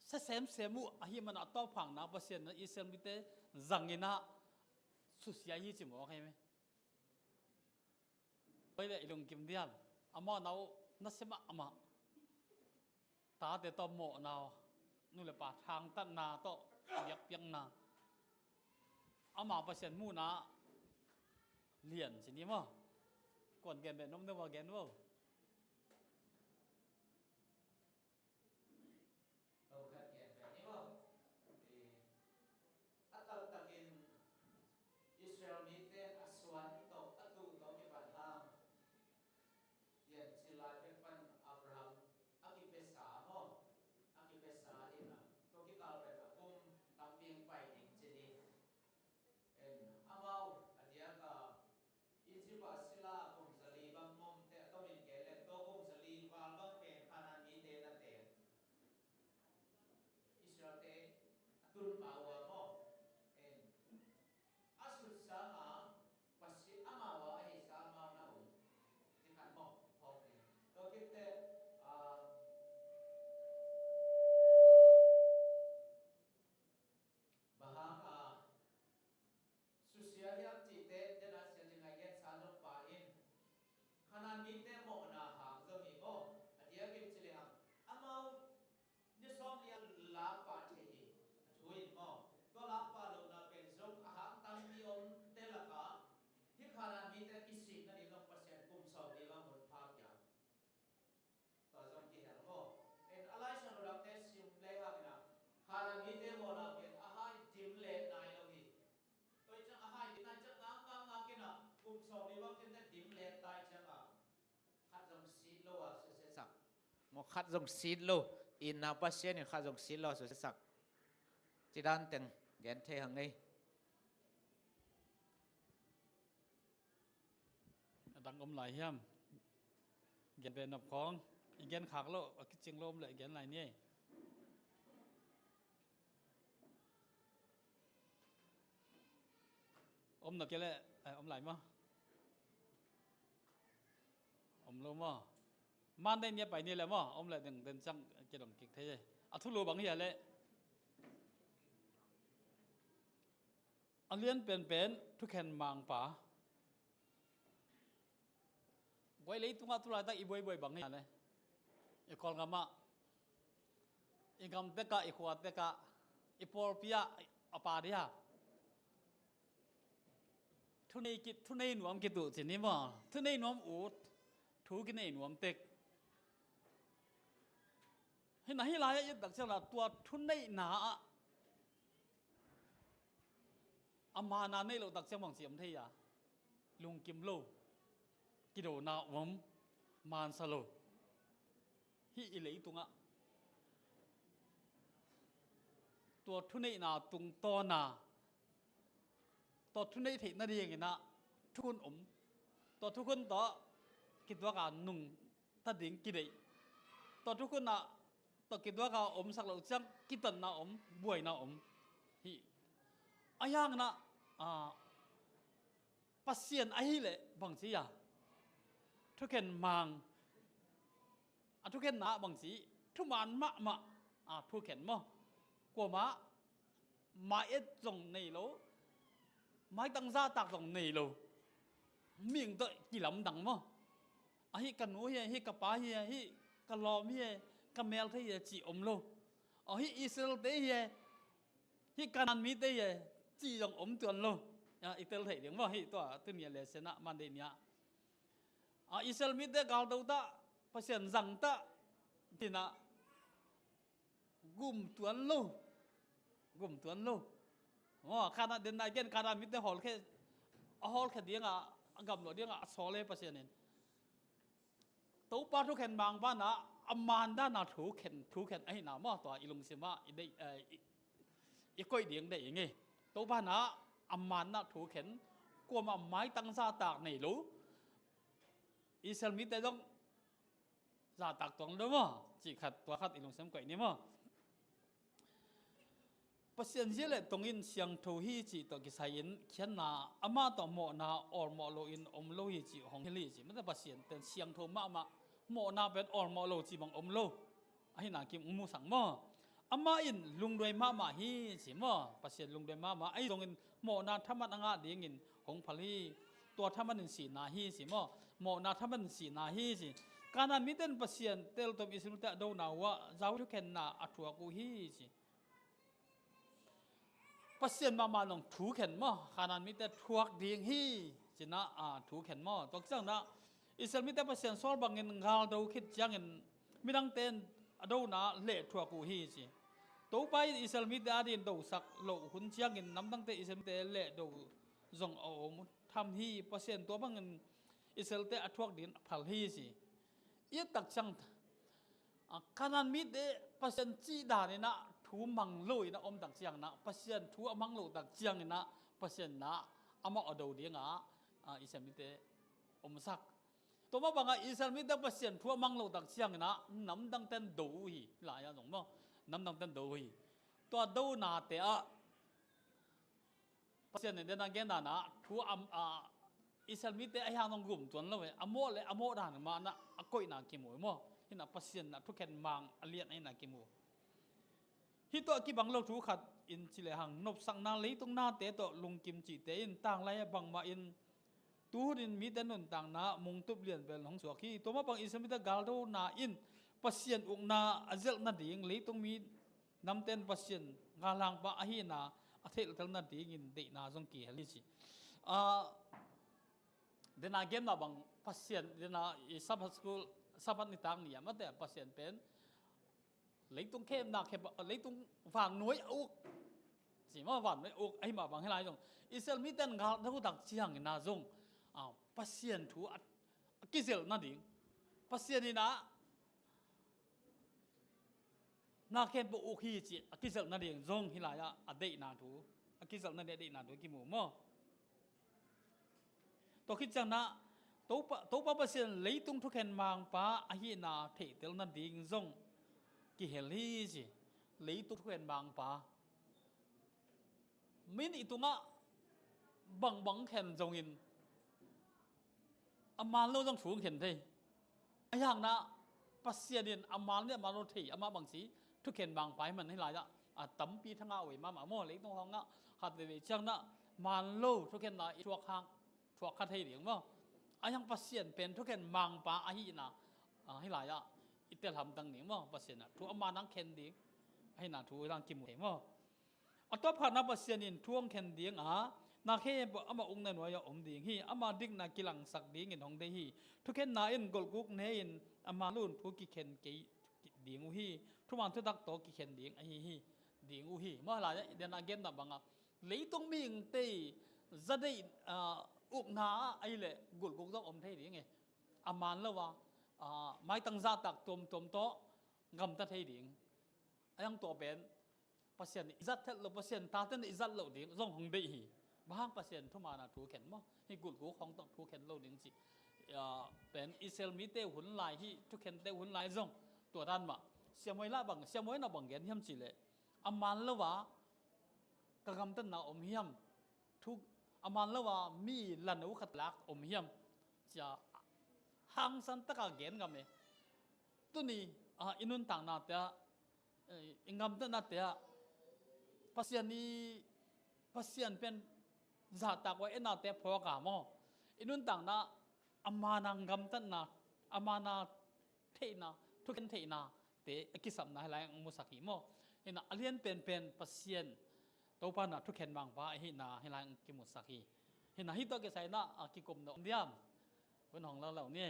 sia semsem uh ahih manin a tawpkhakna Pasian in Israel mite zangin a susia hi ci mawk hi meh. Koi le i lungkim diam? A mawhna uh nasia mahmah. Tate tawh mawhna uh, nu le pa thangtatna tawh biakpiakna. Ama Pasian muhna lian ci ni maw? Kuan gen beh, nom deuh a gen vo. khat zong sit lo, itna Pasian in khat zong sit lo a susiasak. Ci dan teng gen thei hang ei. A dang om lai hiam? Gen ve nop khawng. I gen khak lo, a kicing lo om leh gen lai ni ei. Om na kei leh, eh, om lai maw? Om lo maw? Monday ni a pai ni leh maw? Om leh deng den ciang kidong kik thei ei. A thulu bang hi a leh. A lian penpen thukhen mangpa. Guai leitungah tulaitak i buaibuai bang hi a leh. I Kawlgamah, i gamtekah, i khuatekah, i pawlpi ah a pa dih a. Thunei kit, thunei nuam kituh ci ni maw? Thunei nuam ut, thu kinei nuam tek. Hi na hi lai a i et tak ciang la tua thuneihna ah a mana nei loh tak ciang bang ci om thei a, lungkim lo, kidona om, mansa lo. Hih i leitungah tua thuneihna tungtawna, tua thuneih theih nadingin ah thukhun om, tua thukhun tawh kituaka nungta ding kideih, tua thukhun ah tawh kituaka omsak loh ciang kitanna om, buaina om. Hih a hiangin ah, ah, Pasian ahih leh bang ci a, thukhen mang, a thukhenna ah bang ci, thuman mahmah, a thukhen maw? Kuamah mai-et zong nei lo, maitang zahtak zong nei lo, mihing tawh kilamdang maw? Ahi ka nu hi, ahi ka pa hi, ahi ka lawm hi, ka mel thei hi ci om lo. Ahi Israel-te hi, hih Kanaan mite hi, cih zong om tuan lo. A, i tel theih ding maw, hih tua tuni a lesson ah, Monday ni ah. A, Israel mite galdo ta, Pasian zang ta, ci-in ah gum tuan lo. Gum tuan lo. Maw, Kanaan den nai gen, Kanaan mite hawlkhia, a hawlkhia ding a, a gamluah ding a, a sawl e Pasian in. Topa thukhen mang banah a man dana thukhen, thukhen ahihna maw, tua i lungsimah i deih, eh, i, i koih ding deih i ngei. Topa na a manna thukhen, kuamah maitang zahtak nei lo. Israel mite zong zahtak tuang lo maw, cih khat, tua khat i lungsim koih ni maw. Pasian zia le tongin siangtho hi cih tawh kisai-in khiatna, amah tawh mawhna awlmawh loin om lo hi cih hong hilh hi ci. Mate Pasian pen siangtho mahmah, mawhna pen awlmawh lo cih bang om lo. Ahihna kim musak maw. Amah in lungduai mahmah hi ci maw. Pasian lungduai mahmah. Ahi zongin mawhna thaman a ngah dingin hong phal hi. Tua thaman in sihna hi ci maw. Mawhna thaman in sihna hi ci. Kanaan mite in Pasian teltom Israel mite a dona uh ah zau thukhenna a thuak uh hi ci. Pasian mahmah nong thukhen maw, Kanaan mite thuak ding hi, ci-in ah, a, thukhen maw. Tua ciangin ah Israel mite Pasian sawl bangin galdo khit ciangin midangte in a dona leh thuak uh hi ci. Topa in Israel mite adingin dosak loh hun ciangin namdangte Israel mite leh do zong a om tham hi. Pasian tua bangin Israel-te a thuak dingin a phal hi ci. I et tak ciang, a, Kanaan mite Pasian cih danin ah thu mang lo in a om tak ciangin ah, Pasian thu a mang lo tak ciangin ah, Pasian in ah amau a do ding a, a, Israel mite omsak. Tua mah bangah Israel mite Pasian thu a mang lo tak ciangin ah namdangte in do uh hi, lai-ah zong maw, namdangte in do uh hi. Tua donate ah Pasian in dena gen dan ah thu a, a, Israel mite a hiang dong gum tuan lo e, a mawh le a mawh dan mah na a koihna kimu maw. Hi-in ah Pasian na thukhen mang a lian ahihna kimu. Hih tawh kibang lo thu khat in ci lehang, nopsakna leitung nate tawh lungkim cihte in tanglai ah bangmah in tu hunin mite nuntakna mungtup lianpen hong suak hi. Tua mah bang Israel mite galdona in Pasian ukna a zelh nading, leitung mi namte in Pasian galhangpa ahihna a theihtel nadingin deihna zong kihel hi ci. A, dena genna bang Pasian, dena i Sabbath school, Sabbath nitak ni a mate Pasian pen leitung khemna khe, leitung vannuai a uk ci maw, vannuai a uk ahi mah bang hi lai zong Israel mite in galdo tak ciangin ah zong, a, Pasian thu a, a kizelh nading, Pasian in ah na khempeuh uk hi ci a kizelh nading zong hih lai-ah a deihna thu, a kizelh nading a deihna thu kimu maw? Tua khit ciangin ah Topa, Topa Pasian leitung thukhen mangpa ahihna theihtel nading zong kihel hi ci. Leitung thukhen mangpa. Min i tungah bangbang khen zongin a man lo zong thu khen thei. A hang na Pasian in a man le a man lo thei, amah bangci thukhen mangpa hi man hih lai-ah a tampi thangah a wei mahmah maw? Leitung hong ah khat veivei ciangin ah man lo thukhenna i thuak hang thuak kha thei ding maw? A hang Pasian pen thukhen mangpa ahihna, a, hih lai-ah i tel hamtang ding maw? Pasian ah thu a man ang khen ding ahihna thu i lang kimu thei maw? A tawpkhatna Pasian in thu hong khen ding a, na khempeuh amah ukna nuai-ah om ding hi. Ama dikna kilangsak dingin hong deih hi. Thukhenna in golhguk ne-in a man lo-in thu kikhen kei ding uh hi. Thuman thutak tawh kikhen ding ahi hi, ding uh hi. Maw lai-ah i den a genna bangah leitung mihingte za deih, ah, ukna ah ahih leh golhguk zong om thei ding e. A man lo a, ah, maitang zahtak tuamtuam tawh gamta thei ding. A hang tua pen Pasian i zat theih loh, Pasian tate i zat loh ding zong hong deih hi. Bang hang Pasian thuman a thu khen maw? Hih golhguk hong tawh thu khen lo ding ci. Ah, pen Israel mite hun lai, hih thukhente hun lai zong tua dan mah. Siamuai lah bang, siamuai na bang gen hiam cih leh a man lo a ka gamtatna om hiam? Thu a man lo a mi lano khat lak om hiam? Cia hangsan taka gen ngam e. Tuni, ah, i nuntaknate ah, eh, i gamtatnate ah Pasian i, Pasian pen zahtak uh a, i nate phawk a maw? I nuntakna a man a gamtatna, a man a theihna, thukhen theihnate a kisapna hih lai-ah hong musak hi maw? Hih na a lian penpen Pasian Topa na thukhen mangpa ahihna hih lai-ah hong kimusak hi. Hih na hih tawh kisai-in ah a kikum na om diam? Hun hong lo lo ni.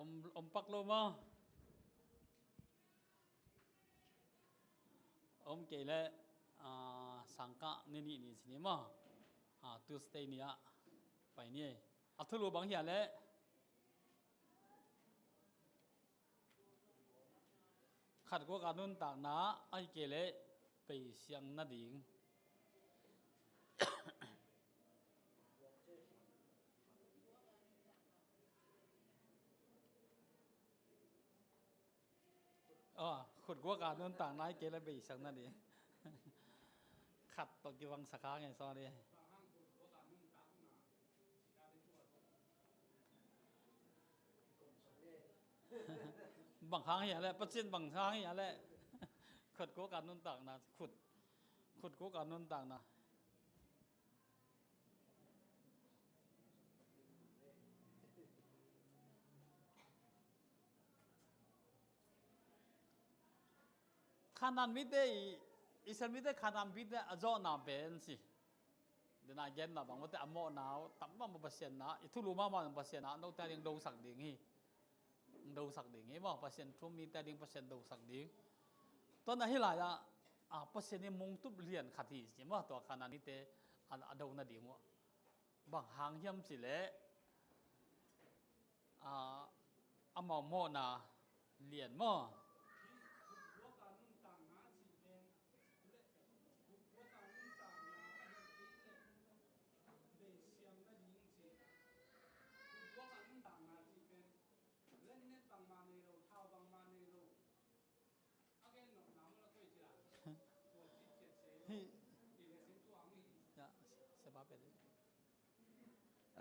Om, om pak lo maw? Om kei leh, ah, sangkah ni nih ni ci ni maw? Ah, Tuesday ni-ah pai ni. A thulu bang hia leh? Khat guak a nuntakna ahih kei leh beisiang nading. Ah, khut guak a nuntakna ahih kei leh beisiang nading. Khat tawh kibang sak hang e, sorry. Bang hang hia leh, Pasian bang hang hia leh. Khut guak a nuntakna, khut, khut guak a nuntakna. Kanaan mite i, Israel mite Kanaan mite a zawhna pen ci. Dena genna bang mawte a mawhna uh tam bang maw Pasian na, i thulu mahmah Pasian na, note a ding dosak ding hi. Dosak ding hi maw, Pasian thu mite a ding Pasian dosak ding. Tua na hih lai-ah, ah, Pasian i mungtup lian khat hi ci maw, tua Kanaan mite a, a do nading uh. Bang hang hiam cih leh, ah, amau mawhna lian maw? Hi. Ya, siapa pede?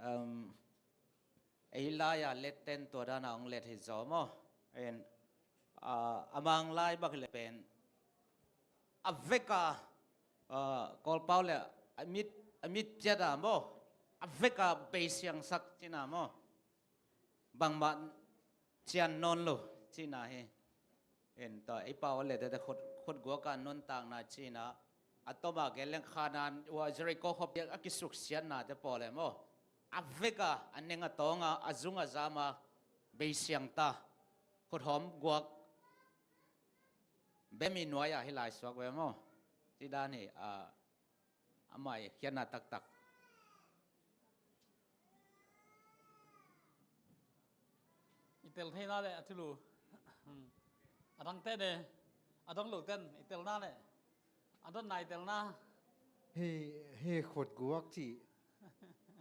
Um, ei lai-a letten tua dana hong let hi zaw maw? En, ah, a Mang lai bak le pen a veka, ah, Kawlpau le a mit, a mit piata maw? A veka beisiangsak cina maw? Bangmah cian nawn lo cina hi. En ta i pau le te khut, khut guaka nuntakna cina. A tawm a gen leng Khanaan ua Jeriko khuapi a kisuksiatnate pawl e maw, a vek a, a neng a tawng a, a zung a zam a, beisiang ta, khuthawm guak, bemi nuai ah hi lai suak ve maw. Ci dan hi a, amah i khiatna taktak. I tel theina le a thulu. Hmm. A dang te ne, a dong lo ten i telna le a don nai telna. Hi, hi khutguak ci.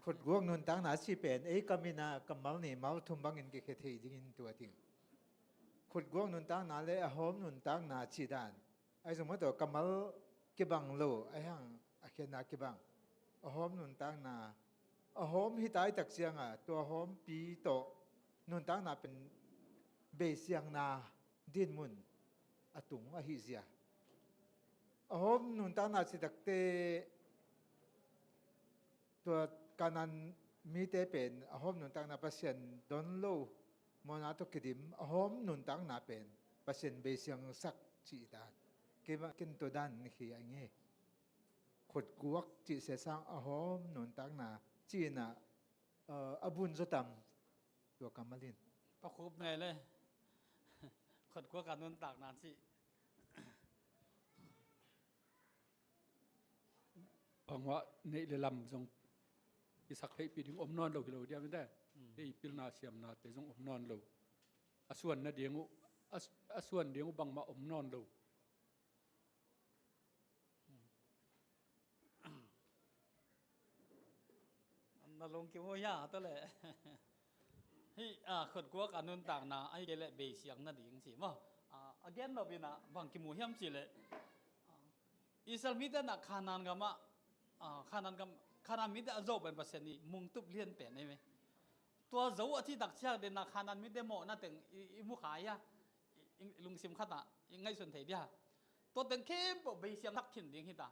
Khutguak nuntakna ci pen ei kam in a kammal nih mal thum bangin kikhia thei dingin tua ting. Khutguak nuntakna le a hawm nuntakna ci dan. Ahi zong mah tawh kammal kibang lo, ahi hang a khiatna kibang. A hawm nuntakna, a hawm hi tai tak ciangah tua hawmpi tawh nuntakna pen beisiangna dinmun a tung ahi zia. A hawm nuntakna citakte tua Kanaan mite pen a hawm nuntakna Pasian don lo mawhna tawh kidim, a hawm nuntakna pen Pasian beisiangsak cih dan. Kei mah ken tua dan khi a nge. Khutguak cih sesang a hawm nuntakna cihna, a bun zaw tam tua kammal in. Pakhup ngai le. Khutguak a nuntakna cih. Bangmah neih le lam zong i sak theihpih ding om nawn lo hi lo diam in te. Mm. Ei pilna siamnate zong om nawn lo. A suan nading uh, a, a suan ding uh bangmah om nawn lo. Na lungkim uh hia, tua le. Hih, a, khutguak a nuntakna, ahi kei le beisiang nading ci maw. A, a gen lo bina bang kimu hiam ci le. A, Israel mite na Khanaan gam ah, a, Khanaan gam, Khanaan mite a zo pen Pasian i mungtup lian pen ei me. Tua zo a cih tak ciang den na Khanaan mite mawhna teng i, i mu kha hia. I, i lungsim khat ah i ngaihsun thei dia. Tua teng khempeuh beisiang thak khin ding hi ta.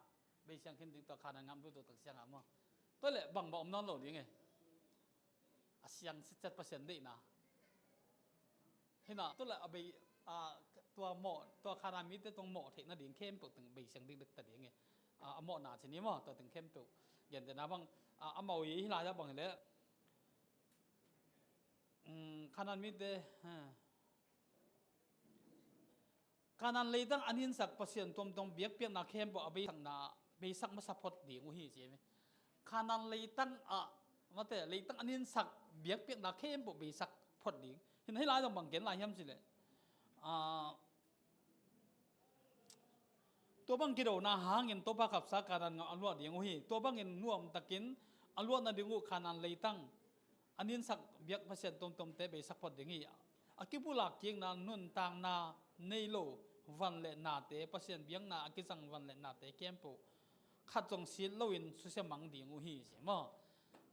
Beisiang khin ding tua Khanaan gam lut tua tak ciang ah maw. Tua le bangmah om nawn lo ding e. A siang sitset Pasian deihna. Hina, tua le a bei, a, tua mawh, tua Khanaan mite tawh mawh theih nading khempeuh teng beisiang dikdek ta ding e. A, a mawhna ci ni maw, tua teng khempeuh. Gentehna bang, a, amau i hi lai ah bang hi le. Um, Khanaan mite, ha. Khanaan leitang an hinsak Pasian tuamtuam biakpiakna khempeuh a beisakna, beisak masa phot ding uh hi ci hi. Khanaan leitang ah, mate, leitang an hinsak biakpiakna khempeuh beisak phot ding. Hina hih lai zong bang gen lai hiam ci le. A, tua bang kidona hangin Topa kapsa Khanaan gam a luah ding uh hi. Tua bangin nuamtakin a luah nading uh Khanaan leitang an hinsak biak Pasian tuamtuamte beisak phot ding hi. A kipulak kikna nuntakna nei lo van le nate, Pasian biakna a kizang van le nate khempeuh khat zong sit loin susia mang ding uh hi ci maw.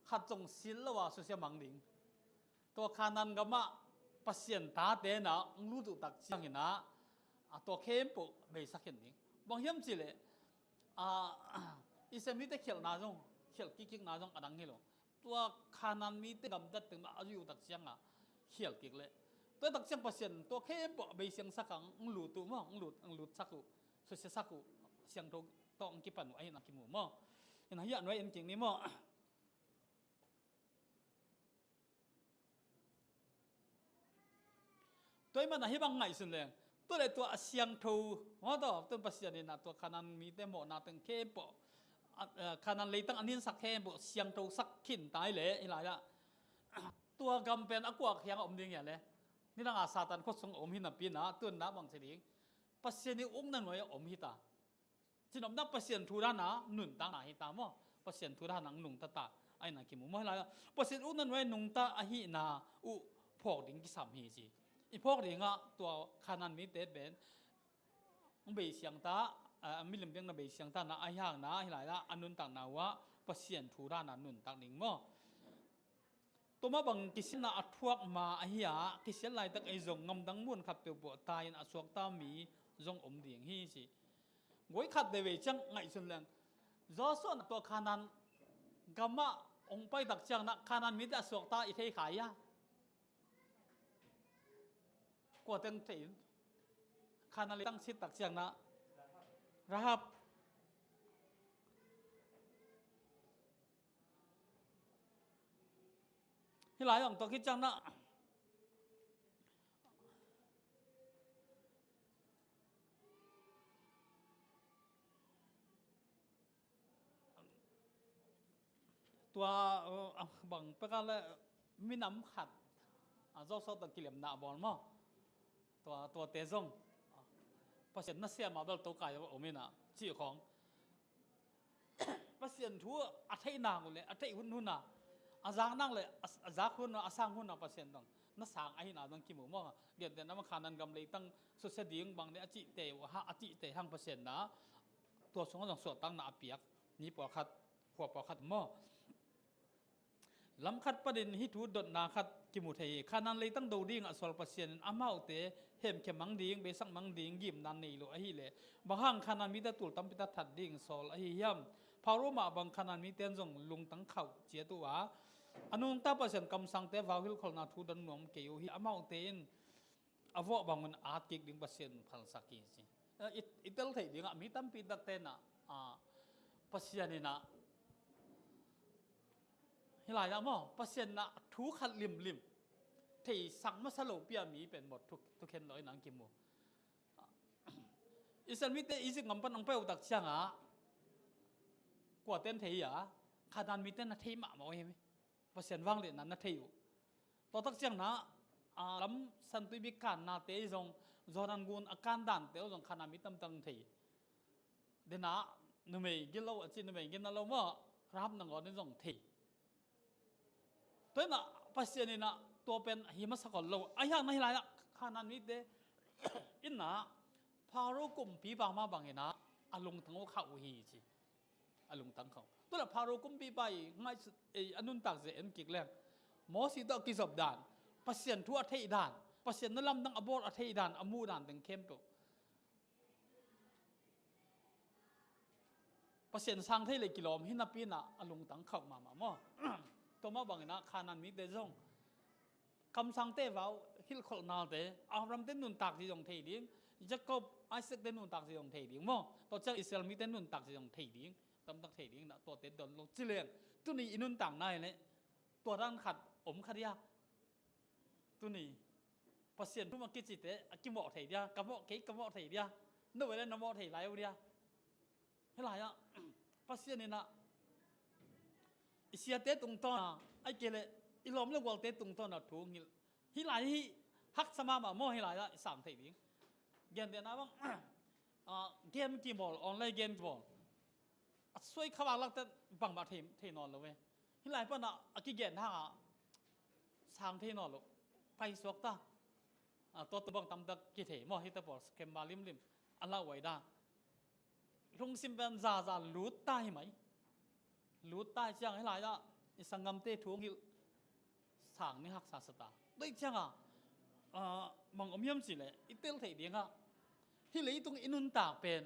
Khat zong sit lo a susia mang ding. Tua Khanaan gam ah Pasian tate na hong lut uh tak ciangin ah, a, tua khempeuh beisak khin ding. Bang hiam ci le, a, Israel mite khialhna zong, khialh kikkikna zong a dang hi lo. Tua Khanaan mite gamtat teng mah a zui uh tak ciang a khial kik le. Tua tak ciang Pasian tua khempeuh a beisiangsak a hong lut uh maw, hong lut, hong lutsak uh, susiasak uh, siangtho tawh hong kipan uh ahihna kimu maw. Hina hih a nuai en kik ni maw. Tua ahih manin hih bang ngaihsun leng. Tua le tua a siangtho, maw, tua, tua Pasian in a tua Khanaan mite mawhna teng khempeuh, a, a, Khanaan leitang a ninsak khempeuh siangthosak khin ta hi le, hi lai ah. Tua gam pen a kua kiang a om ding hia le. Nidang a Satan khua sung a om hi napi in a, tu in a bang ci ding. Pasian i ukna nuai a om hi ta. Cinopna Pasian thu dan a nuntakna hi ta maw. Pasian thu dan a nungta ta. Ahihna kimu maw hi lai ah. Pasian ukna nuai nungta ahihna uh phawk ding kisam hi ci. I phawk ding ah tua Khanaan mite pen hong beisiang ta, a, milim biakna beisiang ta na ahi hang na hi lai ah a nuntakna uh ah Pasian thu dan a nuntak ding maw. Tua mah bang kisiatna a thuak ma ahi a, kisiat laitak ei zong ngamdang mun khat peuhpeuh tai in a suakta mi zong om ding hi ci. Guai khat veivei ciang ngaihsun leng. Joshua na tua Khanaan gam ah hong pai tak ciang na Khanaan mite a suakta i thei kha hia. Kua teng thei in. Khanaan leitang sit tak ciang na Rahab. Hih lai zong tua khit ciang na, tua, uh, bang pek a le minam khat, a, zawsawt a kilemna a bawl maw? Tua, tuate zong, a, Pasian nasia mah bel tokai a om in a, cih khawng. Pasian thu a theih nak uh le a theih hunhun a, a zak nak le a, a zak hun a, a sang hun a Pasian dong na sang ahihna dong kimu maw? Gentehna mah Khanaan gam leitang susia ding bang le a cihte uh a, a cihte hang Pasian na tua sungah zong suahtakna a piak ni pawlkhat, khua pawlkhat maw? Lam khat panin hih thu dotna khat kimu thei hi. Khanaan leitang do dingah a sual Pasian in amaute hemkhia mang ding, beisak mang ding gimna nei lo ahileh, bang hang Khanaan mite tul tampi tak that ding sawl ahi hiam? Pharaoh mah bang Khanaan mite in zong lungtang khauh ciat uh a, a nungta Pasian kamsangte vau hilhkholhna thu don nuam kei uh hi. Amaute in a vawh bangun at kik ding Pasian phalsak hi ci. Eh, i, i tel theih dingah mi tampi takte na, ah, Pasian in ah, hih lai-ah maw, Pasian in ah thu khat limlim theisak masa lo pi a mi pen mawh thu, thukhen lo in ang kimu. Israel mite Egypt gam pan ang pai uh tak ciangah kuate in thei a, Khanaan mite na thei mahmah uh hi. Pasian vangliatna na thei uh. Tua tak ciang na, a, lam santui bik kannate zong, Jordan gun a kan dante uh zong Khanaan mi tamtang thei. Dena numei gilo a ci, numei gina lo maw, Rahab nangawn in zong thei. Tua in ah Pasian in ah tua pen hi masa khol lo. A hiang na hih lai-ah Khanaan mite in ah Pharaoh kumpipa mah bangin ah a lungtang uh khauh uh hi ci. A lungtang khauh. Tua leh Pharaoh kumpipa i ngaihsut, ei, a nuntak zia en kik leng, Mosi tawh a kizop dan, Pasian thu a theih dan, Pasian na lamdang a bawl a theih dan, a muh dan teng khempeuh Pasian sang thei le kilawm hi napi in ah a lungtang khauh mahmah maw? Tua mah bangin ah Khanaan mite zong kamsangte vau hilhkholhnate, Abraham te nuntak ci zong thei ding, Jacob, Isaac te nuntak ci zong thei ding maw? Tua ciang Israel mite nuntak ci zong thei ding, tamtak thei ding na, tuate don lo ci leng, tuni i nuntakna hi leh tua dan khat om kha dia. Tuni Pasian thu mah kicite a kimawh thei dia, ka mawh kei, ka mawh thei dia, no vele na mawh thei lai uh dia. Hih lai-ah Pasian in ah i siate tungtawn a, ahih kei leh i lawm le gualte tungtawn a thu hong hilh. Hih lai hi haksa mahmah maw, hih lai-ah i sang thei ding. Gentehna bang, ah, game kibawl, online game kibawl. A suai kha vak lakte bangmah thei, thei nawn lo ve. Hih lai pan ah a kigen hang a sang thei nawn lo. Paisuak ta. Ah, tua tu bang tamtak kithei maw, hihte pawl scammer limlim a lauhuai dan. Lungsim pen zaza lut ta hi mai. Lut ta hi ciang hih lai-ah i sanggamte thu hong hilh sang ni haksa sa ta. Tua hi ciang a, ah, bang om hiam cih leh i tel theih dingah hih leitung i nuntak pen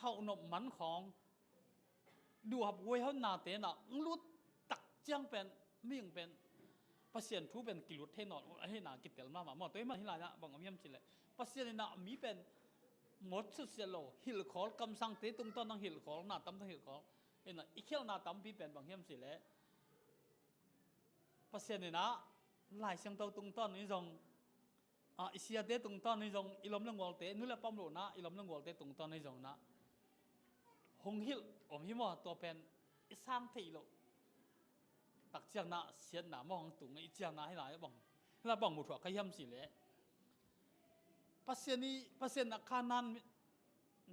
hauhnop man khawng, duhhap huaihauhnate in ah hong lut tak ciang pen, mihing pen Pasian thu pen kilut thei nawn uh ahihna kitel mahmah maw? Tua hi mah hih lai-ah bang om hiam cih leh Pasian in ah mi pen mawh susia lo, hilhkhawl, kamsangte tungtawn hong hilhkhawl, na tamtang hilhkhawl. In ah i khialhna tampi pen bang hiam cih leh Pasian in ah Lai Siangtho tungtawn in zong, ah, i siate tungtawn in zong, i lawm le gualte, nu le pa om lohna i lawm le gualte tungtawn in zong na hong hilh om hi maw? Tua pen i sang thei loh tak ciang na siatna maw hong tung i ciang na hih lai bang, hih lai bang mu thuah kha hiam cih leh Pasian i, Pasian in ah Khanaan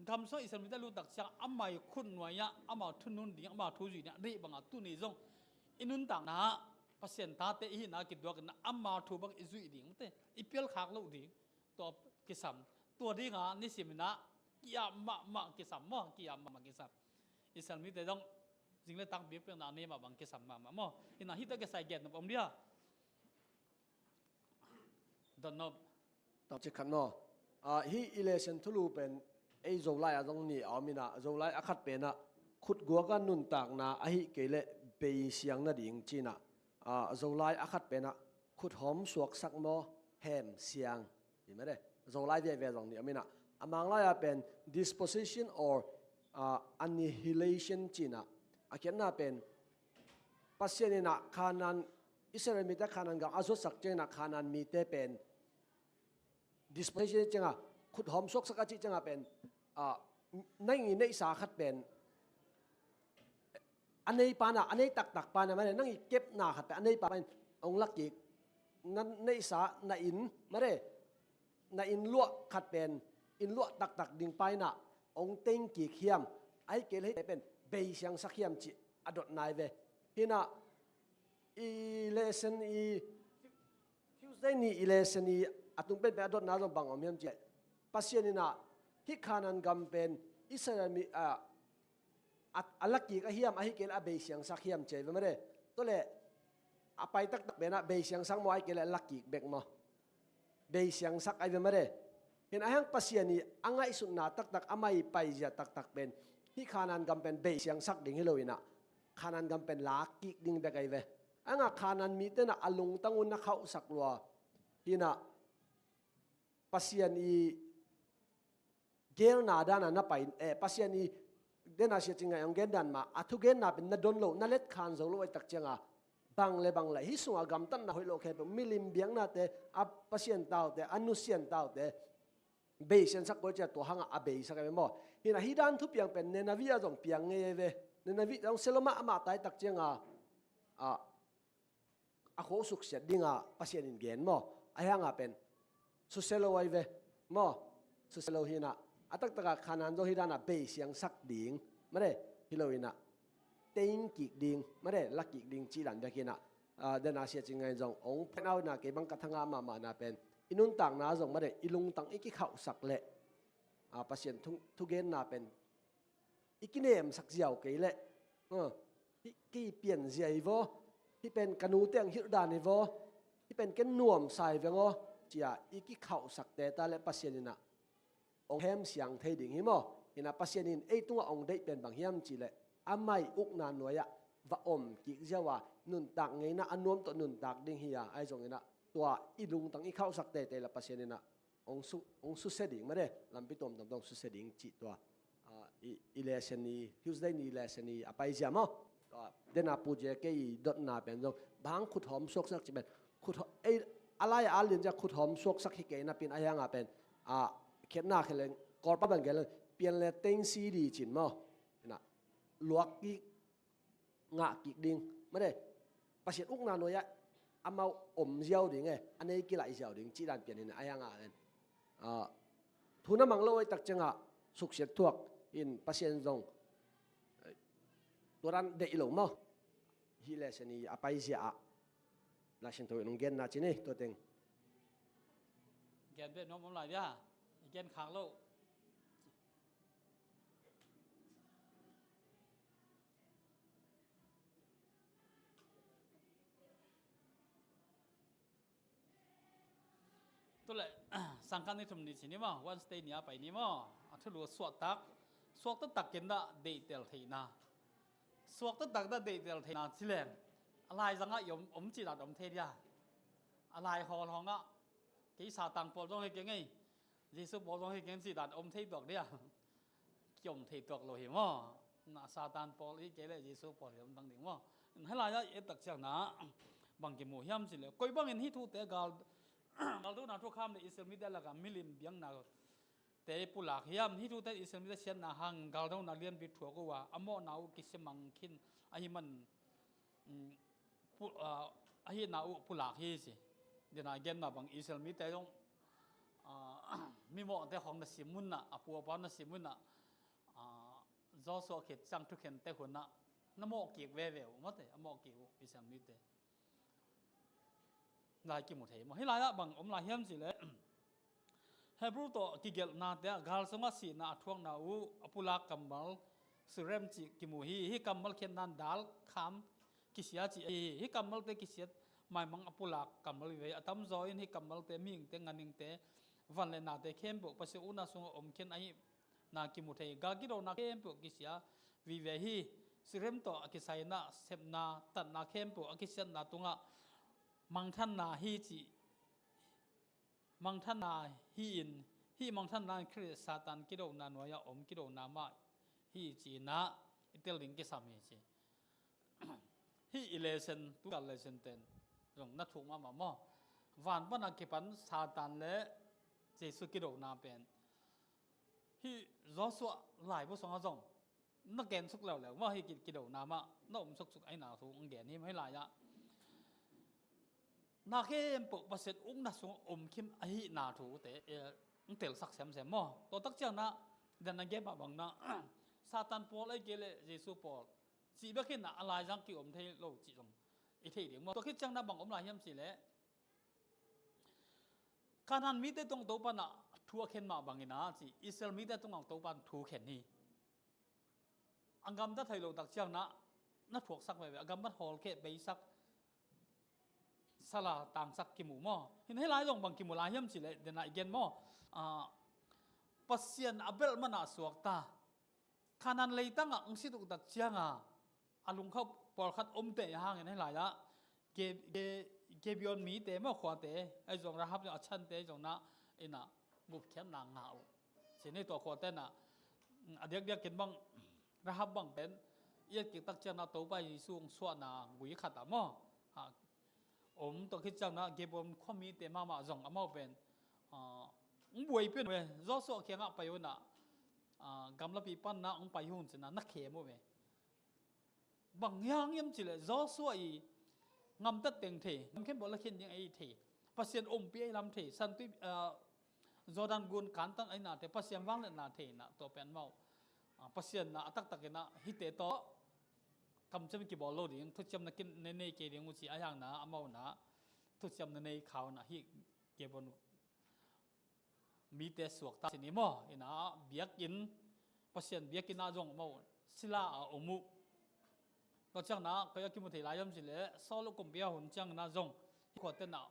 gam sungah Israel mite a lut tak ciang ama i khut nuai-ah ama thu nun ding, ama thu zuih ding a deih bangah tuni zong i nuntakna ah Pasian tate i hihna kituak in ah ama thu bang i zuih ding te, i pialkhak loh ding, tua kisam. Tua dingah nisim in ah ki-ap mahmah kisam maw, ki-ap mahmah kisam. Israel mite zong zing le tak biakpiakna a nei mah bang kisam mahmah maw? In ah hih tak kisai gen nop om dia. Dotnop. Tawh cik khat maw? Ah, hih i lesson thulu pen ei Zolai ah zong nih a om in ah, Zolai a khat pen ah khutguak a nuntakna ahih kei leh beisiang nading ci-in ah, ah, Zolai a khat pen ah khuthawm suaksak maw, hem siang ci mah de. Zolai viaivia zong nih a om in ah, a Manglai ah pen disposition or, ah, annihilation ci-in ah, a khiatna pen Pasian in ah Khanaan, Israel mite Khanaan gam a zuatsak ciangin ah Khanaan mite pen dispensation ciangah, khuthawm suaksak a cih ciangah pen, ah, nang i neihsa khat pen a nei pa in ah, a nei taktak pa in ah, mare, nang i kepna khat pen a nei pa in ah hong lakik, na neihsa, na inn, mare, na inn luah khat pen inn luah taktak ding pa in ah hong teng kik hiam, ahih kei leh hihte pen bei siangsak hiam cih a dotna hi ve. Hi in ah i lesson i, Tuesday ni i lesson i a tung penpen a dotna zong bang om hiam cih leh, Pasian in ah hih Khanaan gam pen Israel mi, ah, a, a lakik a hiam, ahih kei leh a bei siangsak hiam ci hi ve, mare. Tua leh a pai taktak pen ah bei siangsak maw, ahih kei leh a lakik bek maw? Bei siangsak ahi ve, mare. Hi in ah hiang Pasian i a ngaihsutna taktak, amah i paizia taktak pen hih Khanaan gam pen bei siangsak ding hi lo in ah, Khanaan gam pen lakik ding bek ahi ve. Ahih hangah Khanaan mite in ah a lungtang un na khauhsak lua. Hi in ah Pasian i geelna dan a na pai, eh, Pasian i, den a Sia Cing Ngai hong gen dan mah, a thugenna pen na don lo, na letkhan zo lo ahih tak ciangah, bang le bang le, hih sungah gamtatna hoih lo khempeuh, milim biaknate, a pasian taute, a nusian taute bei siangsak koi ciah, tua hangah a beisak ahi ve maw? Hi in ah hih dan thupiang pen Nineveh ah zong piang ngei ahi ve. Nineveh zong sia lo mahmah ta ahih tak ciangah, ah, a khua uh suksiat ding a Pasian in gen maw? Ahih hangah pen susia lo ahi ve maw? Susia lo hi in ah, a taktak ah Khanaan zong hih dan a bei siangsak ding, mare, hi lo in ah, teng kik ding, mare, lakik ding cih dan bek hi in ah, ah, den a Sia Cing Ngai in zong hong point out in ah, kei bang ka thangah mahmahna pen i nuntakna zong, mare, i lungtang i kikhauhsak leh, ah, Pasian thu, thugenna pen i kinemsak ziau kei leh, ah, hih kei pianzia hi vaw, hih pen ka nute ang hilh dan hi vaw, hih pen ken nuamsa hi veng aw, ci-a i kikhauhsak teta leh Pasian in ah hong hemsiang thei ding hi maw? Hi in ah Pasian in ei tungah hong deih pen bang hiam cih leh, amah i ukna nuai-ah va om kik ziau a, nuntak ngeina a nuam tawh nuntak ding hi a, ahi zongin ah tua i lungtang i khauhsak tete leh Pasian in ah hong su, hong susia ding, mare, lampi tuamtuam tawh hong susia ding cih tua, ah, i, i lesson i, Tuesday ni lesson i a paizia maw? Tua, den a Pu J K i dotna pen zong, bang khuthawm suaksak cih pen, khuthawm, ei, a lai a lian ciah khuthawm suaksak hi kei napi in, ahih hangah pen, ah, khiatna khia leng, Kawlpa bang gen leng, pian le teng si di cin maw? Hi in ah, luak kik, ngah kik ding, mare, Pasian ukna nuai-ah amau om ziau ding e, a nei kilaih ziau ding cih dan pian hi in ah, ahih hangah pen, ah, thu na mang lo ahih tak ciangah suksiat thuak in Pasian zong, eh, tua dan deih lo maw? Hih lesson i a paizia ah Lai Siangtho in hong genna ci ni, tua teng. Gen beh nuam om lai dia, i gen khak lo. Tua leh, sangkah ni thum ni ci ni maw, Wednesday ni a pai ni maw, a thulu suaktak, suakta takin dah deihtel theihna. Suakta tak dah deihtel theihna ci leng, a laizang ah i om, om cih dan om thei dia. A lai hawl hawng ah, kei Satan pawl zong hi keng ei, Jesu pawl zong hi keng cih dan om thei tuak dia. Kiom thei tuak lo hi maw? Na Satan pawl hi kei leh Jesu pawl hi om dang ding maw? Hih lai-ah i et tak ciangin ah bang kimu hiam cih leh, koi bangin hih thute gal, galdona thukham leh Israel mite lakah milim biaknate pulak hiam? Hih thute Israel mite siatna hang galdona lianpi thuak uh a, a mawhna uh kisimang khin ahih man, um, pu-, ah, a hihna uh pulak hi ci. Dena genna bang Israel mite zong, ah, mimawhte khawng na sim un ah, a pu a pa na sim un ah, ah, Joshua khit ciang thukhente hun ah na mawh kik veve uh, mawhte a mawh kik uh Israel mite. Lai kimu thei maw? Hih lai-ah bang om lai hiam cih leh, Hebrew tawh kigelhnate ah gal sungah sihna a thuakna uh a pulak kammal Surem cih kimu hi. Hih kammal khiatna in dal kham kisia cih ahi hi. Hih kammalte kisiat maimang a pulak kammal vive hi. A tamzaw in hih kammalte mihingte, ganhingte, van leh nate khempeuh Pasian ukna sungah om khin ahihna kimu thei. Gal kidona khempeuh kisia vive hi. Surem tawh a kisaina, sepna, tatna khempeuh a kisiatna tungah mangthanna hi cih, mangthanna hi-in, hih mangthanna in Khrih Satan kidona nuai-ah om kidona mah hi ci-in ah i tel ding kisam hi ci. Hih i lesson, tu kal lesson ten zong na thuk mahmah maw? Van pana kipan Satan le Jesu kidona pen, hih Joshua laibu sungah zong na gensuk leuleu maw? Hih ki-, kidona mah na omsuksuk ahihna thu hong gen hi maw? Hih lai-ah na khempeuh Pasian ukna sungah om kim ahihna thute, eh, hong telsak semsem maw? Tua tak ciangin ah, den a gen mah bangin ah, Satan pawl ahih kei leh Jesu pawl cih bek hi-in ah, a laizang ki-om thei lo cih zong i thei ding maw? Tua khit ciangin ah bang om lai hiam cih leh, Kanaan mite tungah Topa'n ah thu a khen mah bangin ah, ci, Israel mite tungah Topa'n thu khen hi. A gamtat thei lo tak ciangin ah na thuaksak veve, a gamtat hawlkhia, beisak, sal a tangsak kimu maw? Hih lai zong bang kimu lai hiam cih leh, den a i gen maw? Ah, Pasian a belh man ah suakta, Kanaan leitang ah hong sit uh tak ciangin a lungkham pawlkhat om teh hangin, hih lai-ah Ge-, Ge-, Gibeon mite maw, khuate, ahi zong Rahab a chante zong na, in ah gupkhiatna ngah uh. Cih ni, tua khuate in ah, a diakdiakin bang, Rahab bang pen i et kik tak ciangin ah Topa Jesu hong suahna gui khat ah maw, ha, om. Tua khit ciangin ah Gibeon khua mite mahmah zong amau pen, ah, hong buaipih un ve, Joshua kiangah pai un ah, ah, gamlapi panin ah hong pai un, ci-in ah na khem uh ve. Bang hang hiam cih leh, Joshua i gamtat teng thei, gam khempeuh lakhin ding ahi thei, Pasian ompih ahi lam thei, Santui, ah, Jordan gun kantan ahihna thei, Pasian vangliatna thei in ah, tua pen amau, ah, Pasian in ah a taktakin ah hihte tawh kamciam kibawl lo ding, thuciam na kin, na nei kei ding uh, ci-a hangin ah amau in ah thuciam na nei kha un ah, hih Gibeon mite suakta, ci ni maw? In ah biakinn, Pasian biakinn ah zong amau sila a om uh. Tua ciangin ah koi a kimu thei lai hiam cih leh, Saul kumpi a hun ciangin ah zong hih khuate in ah,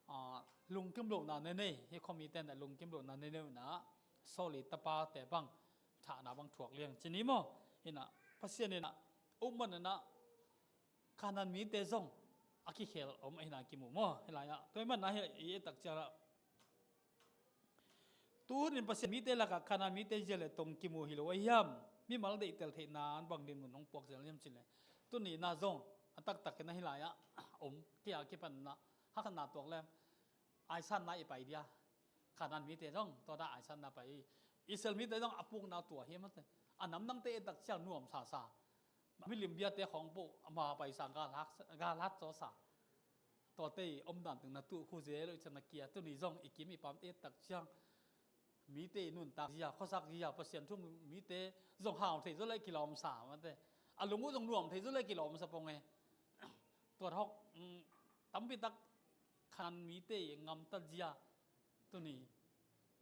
ah, lungkim lohna na nei, hih khua mite in ah lungkim lohna na nei uh in ah, Saul i tapate bang thahna bang thuak liang, ci ni maw? In ah Pasian in ah, um man in ah, Kanaan mite zong a kikhel om ahihna kimu maw? Hih lai-ah, tua ahih manin ah hih i et tak ciangin ah, tu hun in Pasian mite lakah Kanaan mite zia le tong kimu hi lo ahi hiam? Mimal deihtel theihna in bang dinmun hong puak zel hiam cih leh, tuni in ah zong a taktakin ah hih lai-ah om, kei a kipan in ah hakna tuak leng, aisanna i pai dia. Kanaan mite zong tua dah aisanna pai hi. Israel mite zong a pukna tua hi mate. A namdangte et tak ciang nuamsa sa. Milim biate khawng peuh ama paisa, galhat, galhat cawsa. Tuate i omdan teng na tuh khu zel uh, i ciang na kia, tuni zong i kim i pam et tak ciang mite i nuntak zia, khuasak zia, Pasian thu um mite zong hau thei zaw leh kilawmsa mate. A lung uh zong nuam thei zaw leh kilawmsa pong e. Tua hawk, mm, tampi tak Kanaan mite i gamtat zia, tuni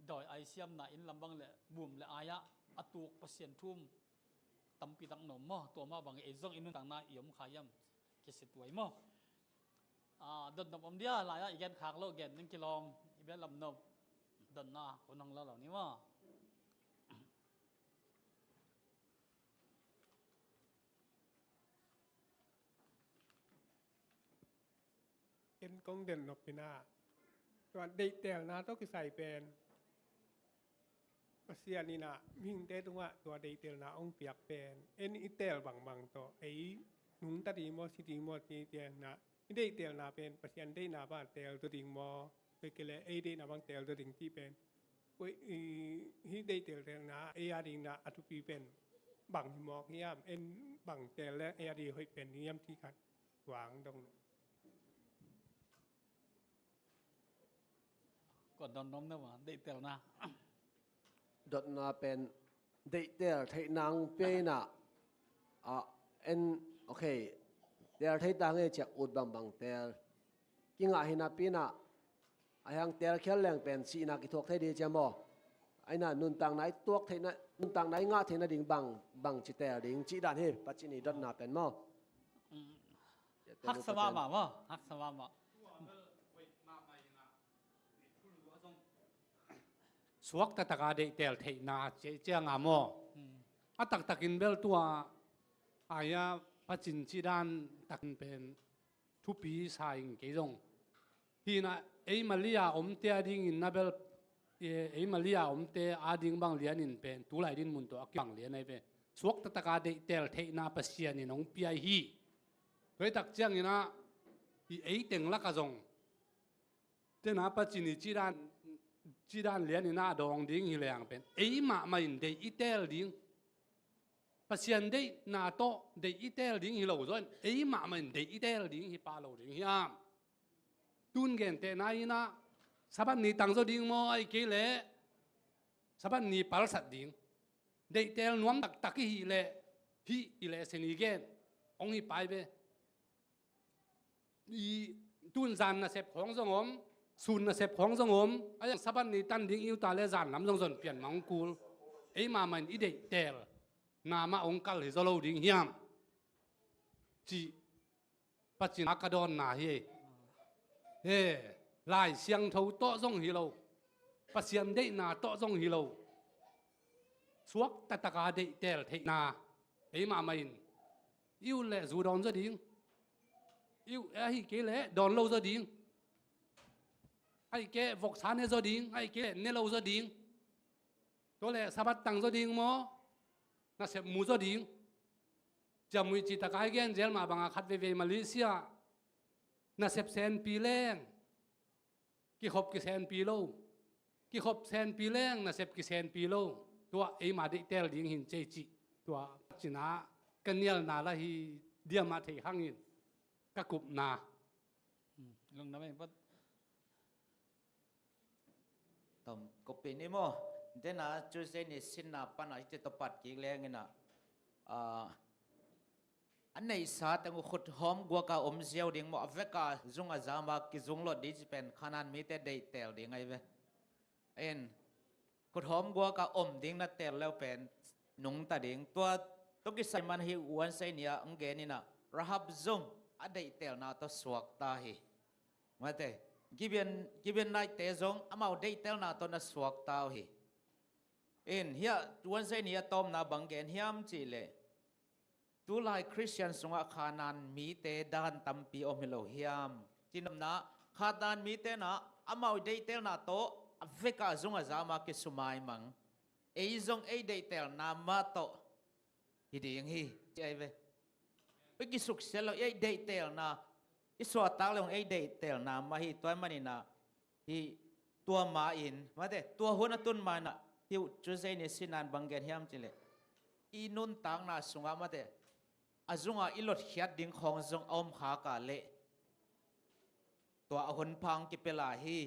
dawi ai siamna inn lam bang le bum le ai-ah a tuk Pasian thu um tampi tak na om maw? Tua mah bang ei zong i nuntakna i om kha hiam? Kisithuai maw? Ah, dotnop om dia, lai-ah i gen khak loh gen ning, kilawm, i bia lamnop, dotna hun hong lo lo ni maw? En kong den nop in ah, tua deihtelna tawh kisai pen Pasian in ah mihingte tungah tua deihtelna hong piak pen, en i teel bangbang tawh ei nungta ding maw, si ding maw, ci ciangin ah, i deihtelna pen Pasian deihna bang teel zaw ding maw? Kei kei leh ei deihna bang teel zaw ding, cih pen, ui, i, hih deihtelna ei a dingin ah a thupi pen bang hi mawk hiam? En bang teel leh ei a ding hoih pen ding hiam, cih khat vang dong. Kua dotnop na, deihtelna. Dotna pen deihtel theihna hong pia in ah, ah, en, ok, teel thei ta nge, ciah ut bangbang teel. Kingah hi napi in ah, a hiang teel khial leng pen sihna kithuak thei ding, ciah maw? Ahi in ah nuntakna i tuak theihna, nuntakna i ngah theihna ding bang, bangci teel ding, cih dan hi, Pasian i dotna pen maw? Mm. Haksa mahmah maw? Haksa mahmah. Suak taktak a deihtel theihna ci, ciangin maw? Hmm. A taktakin bel tua, ai-a Pasian cih dan takin pen thupi sa ing, kei zong. Hi in ah, ei Malaysia omte a dingin na bel, e, ei Malaysia omte a ding bang lianin pen, tulai dinmun tawh a kibang lian ahi ve. Suak taktak a deihtel theihna Pasian in hong pia hi. Tua hi tak ciangin ah, i ei teng lakah zong, tena Pasian i cidan, cidan lianin ah dawng ding hi leng pen, ei mahmah in deih i teel ding. Pasian deihna tawh deih i teel ding hi lo zaw in, ei mahmah in deih i teel ding hi pah lo ding hiam? Tun gentehna in ah, Sabbath ni tang zaw ding maw, ahih kei leh Sabbath ni palsat ding. Deihteel nuam taktak i hih leh, hih i leh seni gen hong hi pai ve. I tun zan nasep khawng zong om, sun nasep khawng zong om, a yang Sabbath ni tan ding i ut a leh zan lam zong zon pian mang kul. Ei mahmah in i deihtel na mah hong kal hi zaw lo ding hiam? Cih Pasian a ka dawnna hi. He, Lai Siangtho tawh zong hi lo, Pasian deihna tawh zong hi lo, suak taktak a deihtel theihna, ei mahmah in i ut leh zu dawn zaw ding, i ut, ahih kei leh dawn lo zaw ding, ahih kei leh voksa ne zaw ding, ahih kei leh ne lo zaw ding. Tua leh Sabbath tang zaw ding maw, nasep mu zaw ding. Ciamnuih cih tak a i gen zel mah bang a khat veivei Malaysia, nasep senpi leng kikhop kisenpi lo, kikhop senpi leng nasep kisenpi lo. Tua ei mah deihtel ding hi ci ei cih, tua cih na ka nialna lah hi diam a theih hangin ka kupna. Hmm, lungdam ei, Pat. Tom, kopi ni maw? Dena Tuesday ni sinna pan a hih tawh pat kik leng in ah, ah, a neihsa teng uh khut hawm guak a om ziau ding maw, a vek a zung a zam a kizung lawh ding cih pen Kanaan mite deihtel ding ahi ve. In, khut hawm guak a om ding na teel le uh pen nungta ding. Tua tawh kisai man hih Wednesday ni a hong gen in ah, Rahab zong a deihtelna tawh suakta hi. Mate, Gibeon, Gibeonite-te zong amau deihtelna tawh na suakta uh hi. In, hiah Wednesday ni a tawpna bang gen hiam cih leh, tulai Khristian sungah Kanaan mite dan tampi om hi lo hiam? Cih nopna, Kanaan mite na amau deihtelna tawh a vek a zung a zam a kisumai mang. Ei zong ei deihtelna mah tawh hi ding hi, ci ahi ve. I kisuksiat lo, ei deihtelna, i suahtak le hong ei deihtelna mah hi. Tua ahih manin ah, hih tua ma in, mate, tua hun a tun ma in ah, hih Tuesday ni sinna in bang gen hiam cih leh, i nuntakna sungah, mate, a zungah i lotkhiat ding khawng zong a om khak a leh, tua a honpa hong kipia lai hi,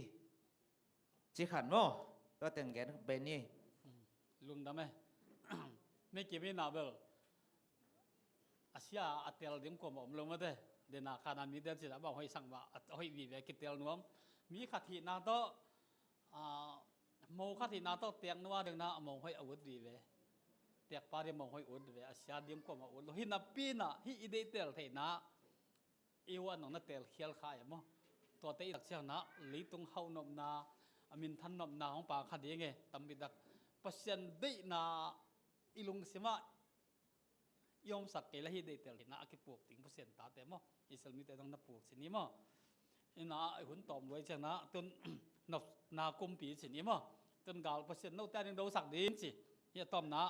ci khat maw? Tua teng gen bei ni. Lungdam e. Mei kim in ah bel, a sia a teel ding kuamah om lo, mate. Dena Kanaan mite cih leh amau hoih sak mah, a hoih vive, kiteel nuam. Mi khat hihna tawh, ah, mo khat hihna tawh teek nuam a dingin ah amau hoih a ut vive. Teekpa ding amau hoih ut vive, a sia ding kuamah ut lo. Hih napi in ah, hih i deihtel theihna, i uh a nang na teelkhial kha e maw? Tuate i tak ciangin ah, leitung hauh nopna, a minthan nopna hong pang kha ding e, tampi tak. Pasian deihna i lungsim ah i omsak kei leh, hih deihtel theihna a kipuak ding Pasian tate maw, Israel mite zong na puak ci ni maw? In ah, i hun tawm luai ciangin ah, tun nopna kumpi ci ni maw? Tun gal Pasian note a ding dosak ding ci. Hih a tawpna,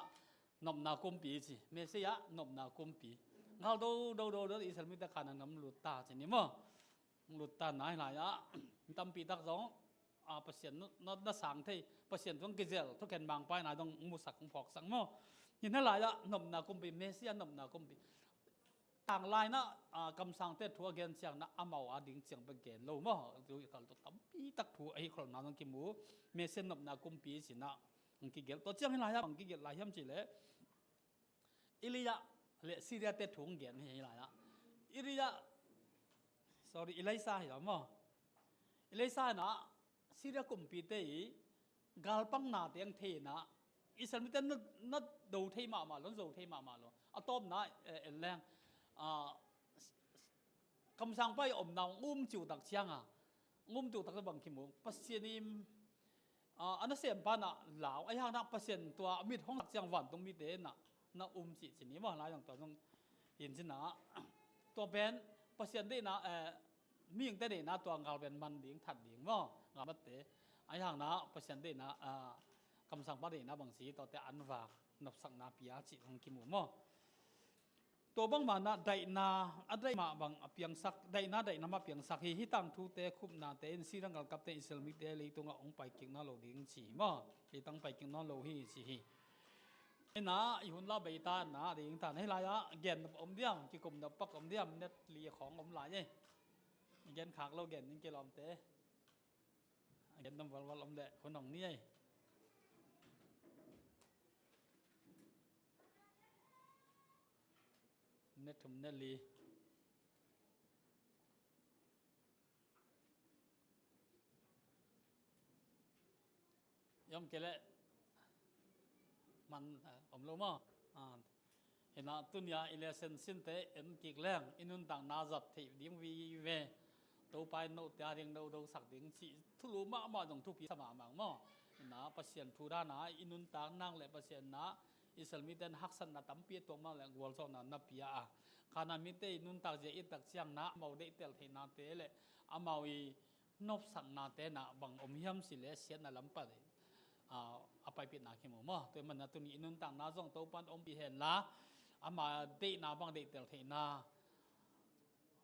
nopna kumpi ci. Messiah nopna kumpi. Gal do, do, do, do, Israel mite Kanaan gam lut ta ci ni maw? Lut ta na hi lai ah, tampi tak zong, ah, Pasian na, na, na sang thei, Pasian zong kizel, thukhen mangpai na zong musak, hong phawksak maw? Hi na lai ah, nopna kumpi, Messiah nopna kumpi. Tanglai in ah, ah, kamsangte thu a gen ciangin ah, amau a ding ciang bek gen lo maw? Tu i kal tawh tampi tak thu ahi kholhna zong kimu. Messiah nopna kumpi ci-in ah hong kigelh. Tua ciang hi lai ah, bang kigelh lai hiam cih leh, Elijah le Syria-te thu hong gen hi lai ah. Elijah, sorry, Elisha hi lo maw? Elisha in ah Syria kumpite i galpangnate hong thei in ah, Israel mite na, na do thei mahmah lo, na zo thei mahmah lo. A tawpna, eh, en leng, ah, kamsangpa i omna hong um ciuh tak ciang a, hong um ciuh tak ciang bang kimu, Pasian in, ah, a nasempa in ah lau, ahih hang in ah Pasian tua a mit hong lak ciang vantung mite in ah na um cih ci ni maw, lai zong tua zong hi in ci-in ah. Tua pen Pasian deihna, eh, mihingte deihna tua gal pen man ding, that ding maw, gal matte. Ahih hang in ah Pasian deihna, ah, kamsangpa deihna bang ci, tuate an vak nopsakna pia cih hong kimu maw? Tua bangmah na daihna a daih mah bang a piangsak, daihna daihna mah piangsak hi. Hih tangthute khupnate in Syria galkapte Israel mite leitungah hong paikikna lo ding ci hi maw? Leitang paikikna lo hi ci hi. Ina i hun la beita na ding ta na hi lai-ah gen nop om diam, kikum nop pak om diam, net li khawng om lai e. Gen khak lo gen in kilawmte. Gen nop valval om leh khun hong ni e. Net thum net li. Yom kele man, eh, om lo maw? Ah, hina tunia i lesson sinte en kik leng i nuntakna zat theih ding vive. Topa in note a ding no dosak ding cih thulu mahmah dong thupi sa mahmah maw? Hina Pasian thu dana i nuntak nang le Pasian na Israel mite in haksatna tampi a tuak mang le gualzawhna na pia a, Kanaan mite i nuntak zia i tak ciang na amau deihtel theihnate le amau i nopsaknate na bang om hiam cih le siatna lam pan, ah, a paipihna khi mu maw? Tua hi mana tuni i nuntakna zong Topa in ompih henla ama deihna bang deihtel theihna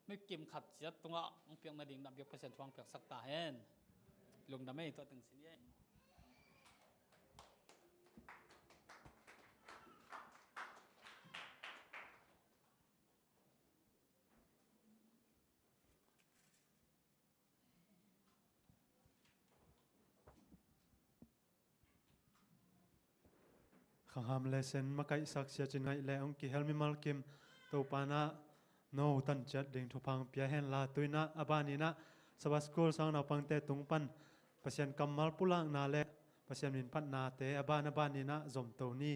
mi kim khat ciat tungah hong piak nading na biak Pasian thu hong piaksak ta hen. Lungdam ei, tua teng sin ei. Khangham lesson makaihsak Sia Cin Ngaih le hong kihel mimal kim Topa in ah no tanciat ding thupha hong pia henla, tu in ah a ban in ah Sabbath School sang naupangte tung pan Pasian kammal pulakna le Pasian min phatnate a ban a ban in ah zomto ni.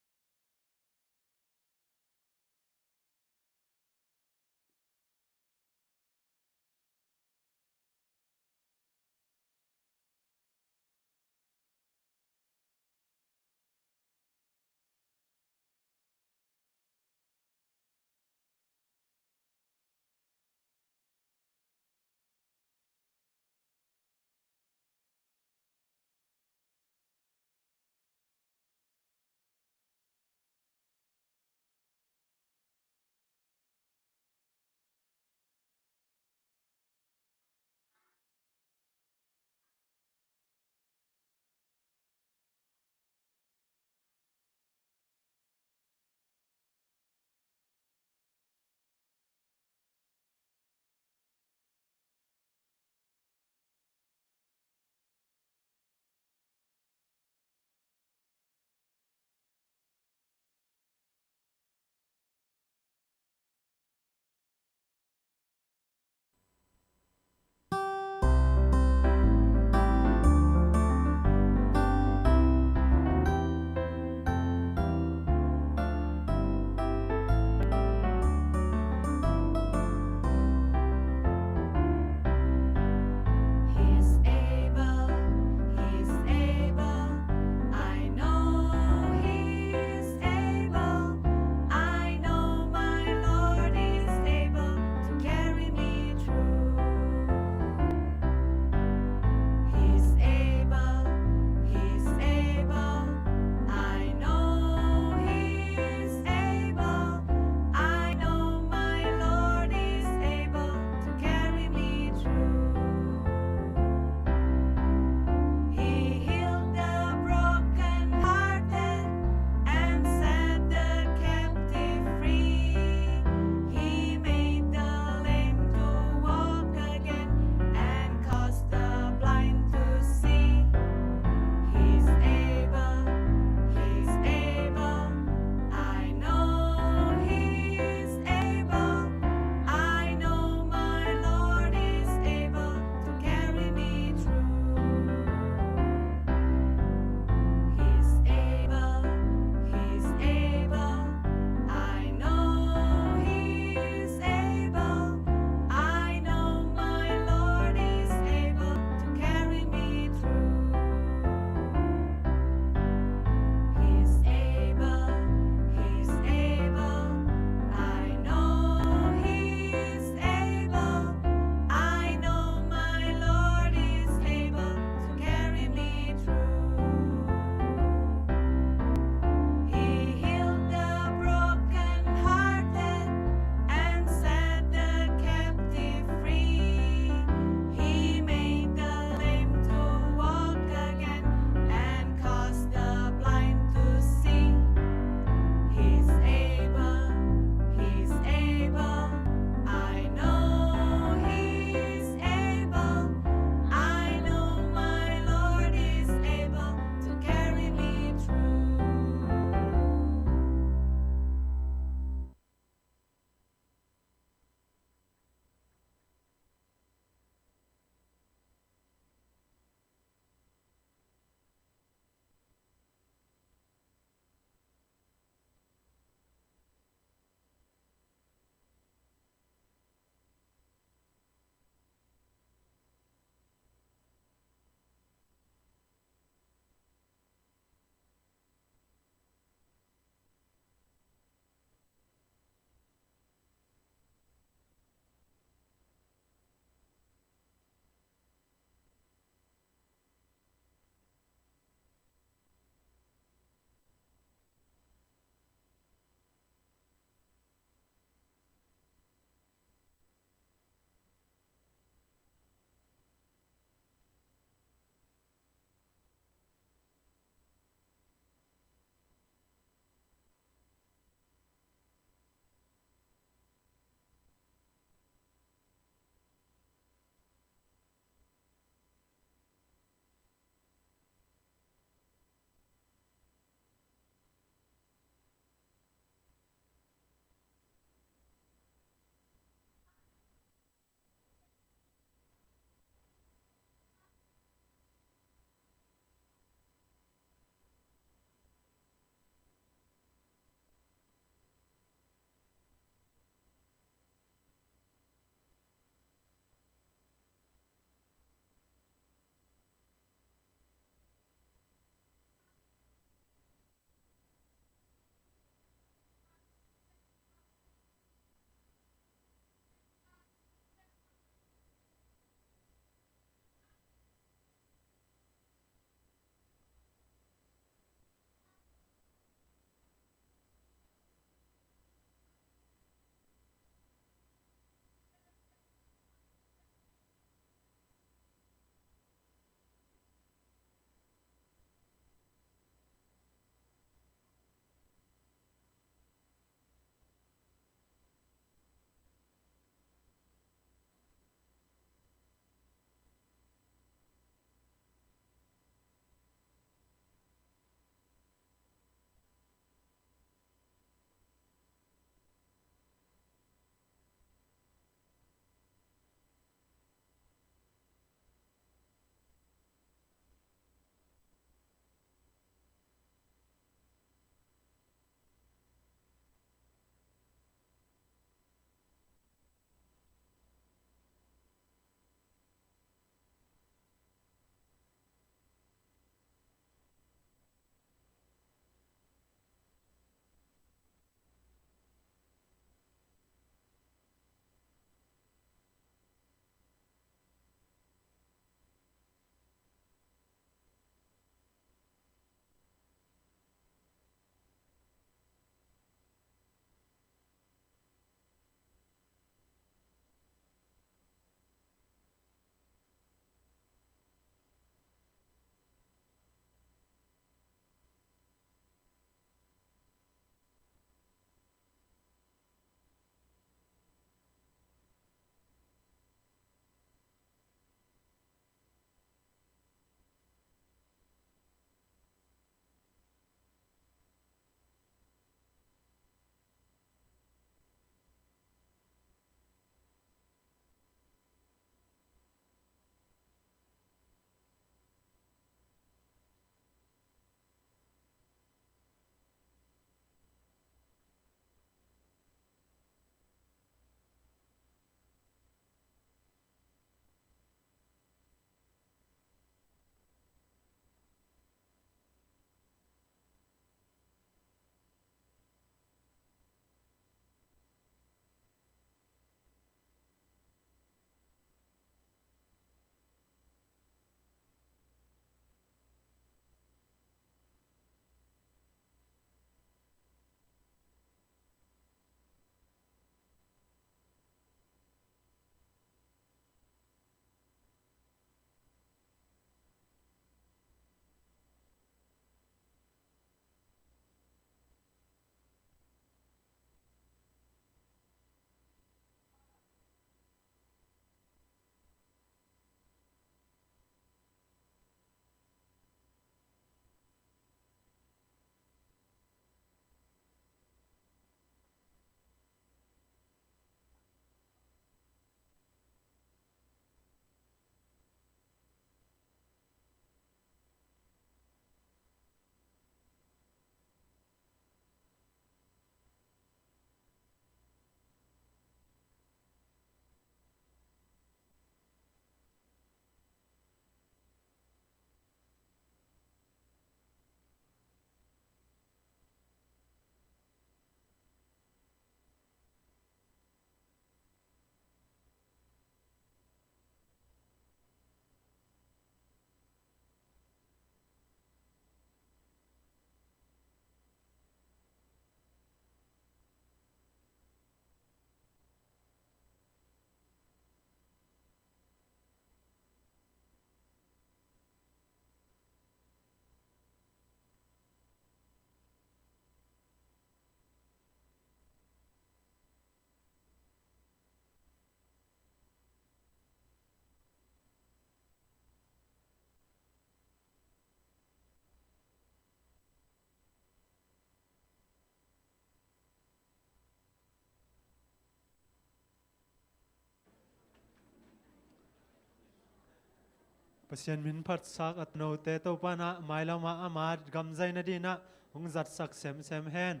Pasian min phatsak a note Topa in ah mailam ah ama gam zai nading in ah hong zatsak semsem hen.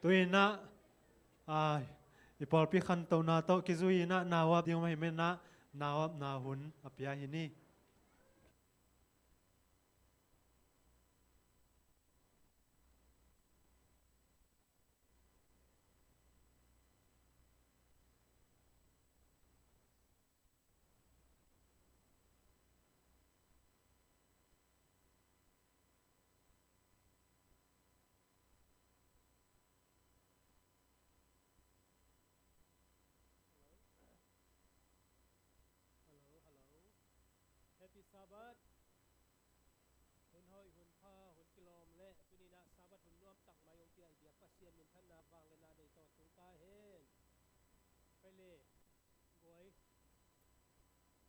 Tu-in ah, aa, i pawlpi khantohna tawh kizui in ah nau ap ding om ahih manin ah nau apna hun a pia hi ni. Hello, hello. Happy Sabbath. Hun hoih, hun pha, hun kilawm le tuni-in ah Sabbath hun nuamtak mai hong pia i biak Pasian minthanna vangliatna nei tawh tung ta hen. Pai le, guai.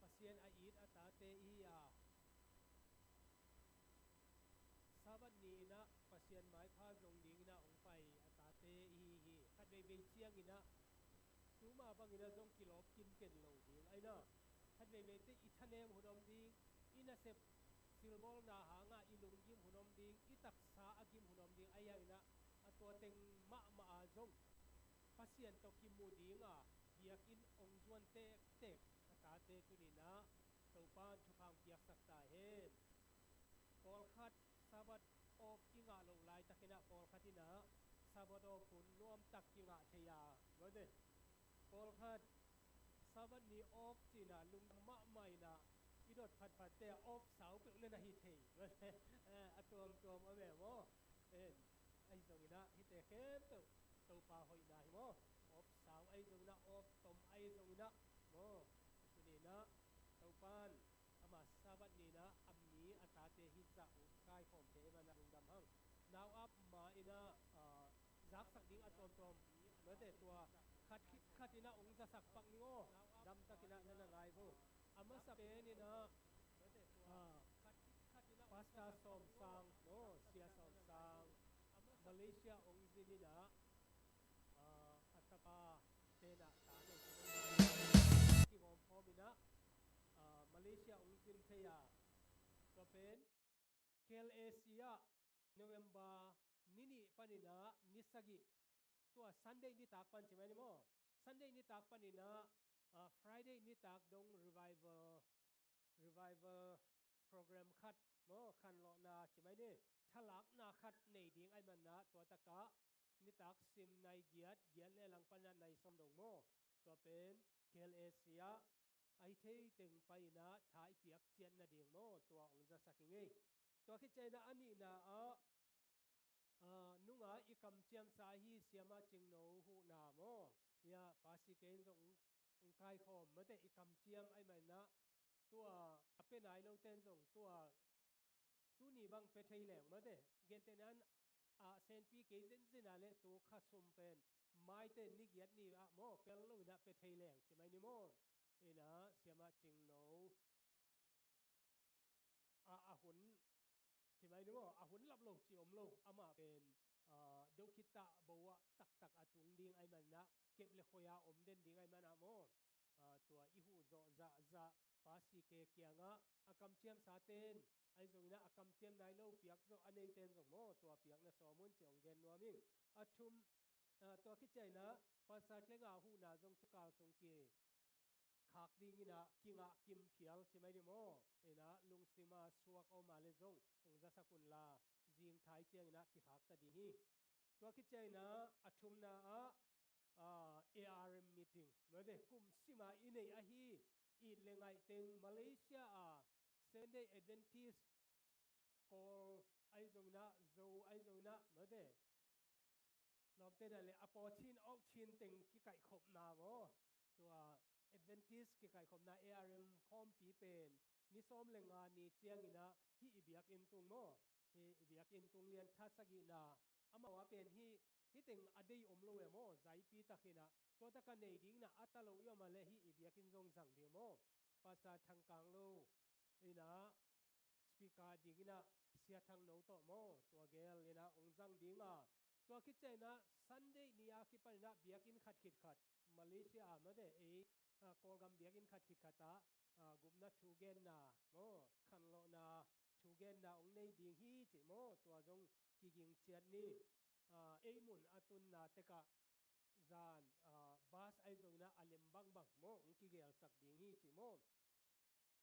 Pasian a it a tate i hi a, Sabbath ni-in ah Pasian maipha zong dingin ah hong pai a tate i hi hi. Khat veivei ciangin ah tuma bangin ah zong kilawm kinken lo ding ahi na. Khat veiveite i thanem hun om ding, i nasep silbawlna hangah i lunggim hun om ding, i taksa a gim hun om ding ahi hangin ah a tua teng mahmah a zong Pasian tawh kimu ding a biakinn hong zuan tektek a tate tuni-in ah Topa'n thupha hong piaksak ta hen. Pawlkhat Sabbath off i ngah loh laitakin ah pawlkhat in ah Sabbath off hun nuamtak kingah thei a, mawte. Pawlkhat Sabbath ni off ci-in ah lungdam mahmah in ah i dot phatphatte ah off sau peuh le na hi thei, mawte. Eh, a tuamtuam a ve maw. En, ahi zongin ah hihte khempeuh Topa hoihna hi maw. Off sau ahi zongin ah, off tom ahi zongin ah maw. Tuni-in ah Topa'n ama Sabbath ni-in ah a mi a tate hih zah hong kaikhawm thei ahih manin ah lungdam hang. Nau ap ma-in ah, ah, zaksak ding a tuamtuam, mawte, tua khat khit khat in ah hong zasak pak ning aw. Damtakin ah na na ngai vo. A masa pen in ah, ah, Pastor Sawm Sang, no, Sia Sawm Sang, Malaysia hong zin in ah, ah, a tapa pen ah ta nei kigawm khawm in ah, ah, Malaysia hong zin thei a, tua pen K L A C ah November ni nih panin ah ni sagih, tua Sunday nitak pan ci mai ni maw. Sunday nitak panin ah, ah, Friday nitak dong revival, revival program khat maw, khanlawhna ci mai ni, thalakna khat nei ding ahih manin ah tua takah nitak sim nai giat, giat le lang panin ah nai sawm dong maw. Tua pen K L A C ah a hi thei teng pai-in ah tha i piak ciat nading maw, tua hong zasak ing ei. Tua khit ciangin ah a nihna ah, ah, nunga i kamciamsa ahi Siamah Cingno huhna maw, hi-a Pastor K in zong hong, hong kaikhawm, mawte, i kamciam ahih manin ah tua a pia nai lote in zong tua tuni bang pia thei leng, mawte, gentehna-in ah senpi kei zenzen a leh tu kha sum pen maite ni giat ni ah maw, pel lo-in ah pia thei leng ci mai ni maw. In ah Siamah Cingno a, a hun ci mai ni maw, a hun lap lo ci om lo, amah pen, ah, deuh khit tah bo ah taktak a tung ding ahih manin ah kep le khoi a om den ding ahih manin ah maw, ah, tua i huh zawh zahzah Pastor K kiangah a kamciamsate in, ahi zongin ah a kamciam nai lo piak zawh a neite in zong maw, tua piakna sawm un ci hong gen nuam ing. A thum, ah, tua khit ciangin ah Pastor Klenga huhna zong tukal sung kikhak dingin ah kingah kim phial ci mai ni maw. In ah lungsim a suak a om a leh zong hong zasak unla, zing thai ciangin ah kikhak ta ding hi. Tua khit ciangin ah a thumna ah, ah, A R M meeting, mawte, kum sim a i neih ahi, it le ngaih teng Malaysia a Seventh Day Adventist Kawl ahi zongin ah, Zo ahi zongin ah, mawte, lawmte in ah le a paw Chin awk Chin teng kikaihkhopna maw, tua Adventist kikaihkhopna A R M khawmpi pen ni sawm le nga ni ciangin ah hih i biakinn tung maw, hih i biakinn tung lian tha sagihna, amau a pen hih, hih teng a dei om lo e maw, zaipi takin ah tua tak a nei dingin ah a ta lo i om a leh hih i biakinn zong zang ding maw. Pastor Thang Kang Lo in ah speaker dingin ah Sia Thang No tawh maw, tua gel in ah hong zang ding a, tua khit ciangin ah Sunday ni a kipanin ah biakinn khat khit khat, Malaysia ah, mawte, ei, ah, Kawlgam biakinn khat khit khat ah, ah, gupna thu genna maw, genna hong nei ding hi cih maw, tua zong kiging ciat ni. Ah, ei mun a tunna tekah zan, ah, bus ahi zongin ah a lem bangbang maw, hong kigelsak ding hi cih maw.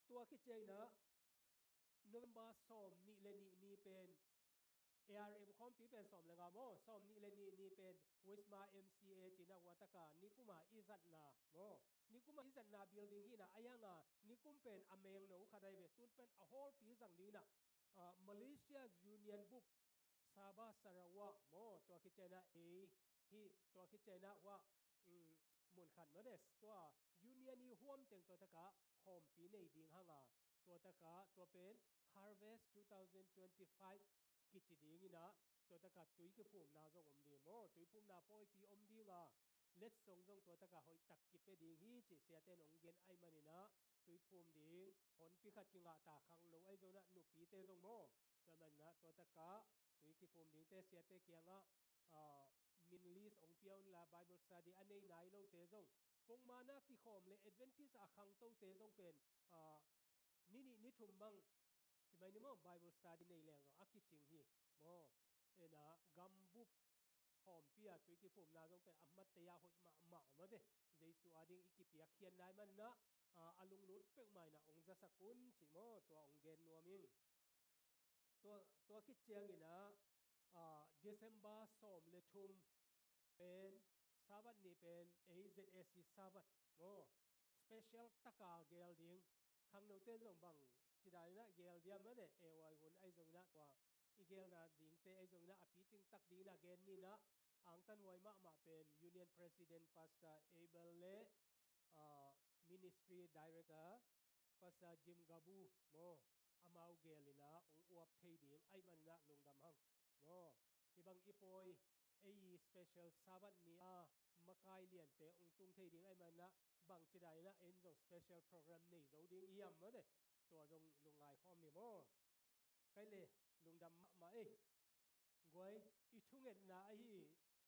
Tua khit ciangin ah November sawm nih le nih ni pen A R M khawmpi pen sawm le nga maw, sawm nih le nih ni pen Wisma M C A ci-in ah hua taka nikuma i zatna maw, nikuma i zatna building hi-in ah, a yanga nikum pen a mengno khat ahi ve, tun pen a hawlpi zang dingin ah, ah, Malaysia Union bup Sabah Sarawak maw, tua khit ciangin ah ei hi, tua khit ciangin ah hua, um, mun khat maw de, tua Union i huam teng tua taka khawmpi nei ding hanga, tua taka tua pen Harvest two thousand twenty-five kici dingin ah, tua taka tui kiphumna zong om ding maw, tui phumna pawipi om dinga, letsong zong tua taka hoih tak kipia ding hi cih siate in hong gen ahih manin ah, tui phum ding honpi khat kingah ta, khangno ahi zongin ah nupite zong maw, tua manin ah tua taka tui kiphum dingte siate kiangah, ah, min list hong pia unla, Bible study a nei nai lote zong pongmana kikhawm le Adventist a khangtote zong pen, ah, ni nih ni thum bang ci mai ni maw, Bible study nei leng zong a kicing hi maw. Ina gambup khawmpi a tui kiphumna zong pen a matei a hoih mahmah maw de, Jesu ading i kipiakkhiat nai manin ah, ah, a lunglut peuhmah in ah hong zasak un cih maw, tua hong gen nuam ing. Tua, tua khit ciangin ah, ah, December sawm le thum pen Sabbath ni pen ei Z A C Sabbath maw, special taka gel ding. Khangnote in zong bang ci dan in ah gel diam maw de, ei hun ahi zongin ah tua i gelna dingte ahi zongin ah a picing tak dingin ah gen ni-in ah, angtanhuai mahmah pen Union President Pastor Abel le, ah, Ministry Director Pastor Jim Gabu maw, amau gelin ah hong uap thei ding ahih manin ah lungdam hang maw. Hih bang i pawi, ei special Sabbath ni a makai liante hong tung thei ding ahih manin ah, bangci dan in ah ei zong special program nei zo ding i hiam maw de, tua zong lungngai khawm ni maw. Kai le, lungdam mahmah ei. Guai, i thungetna ahi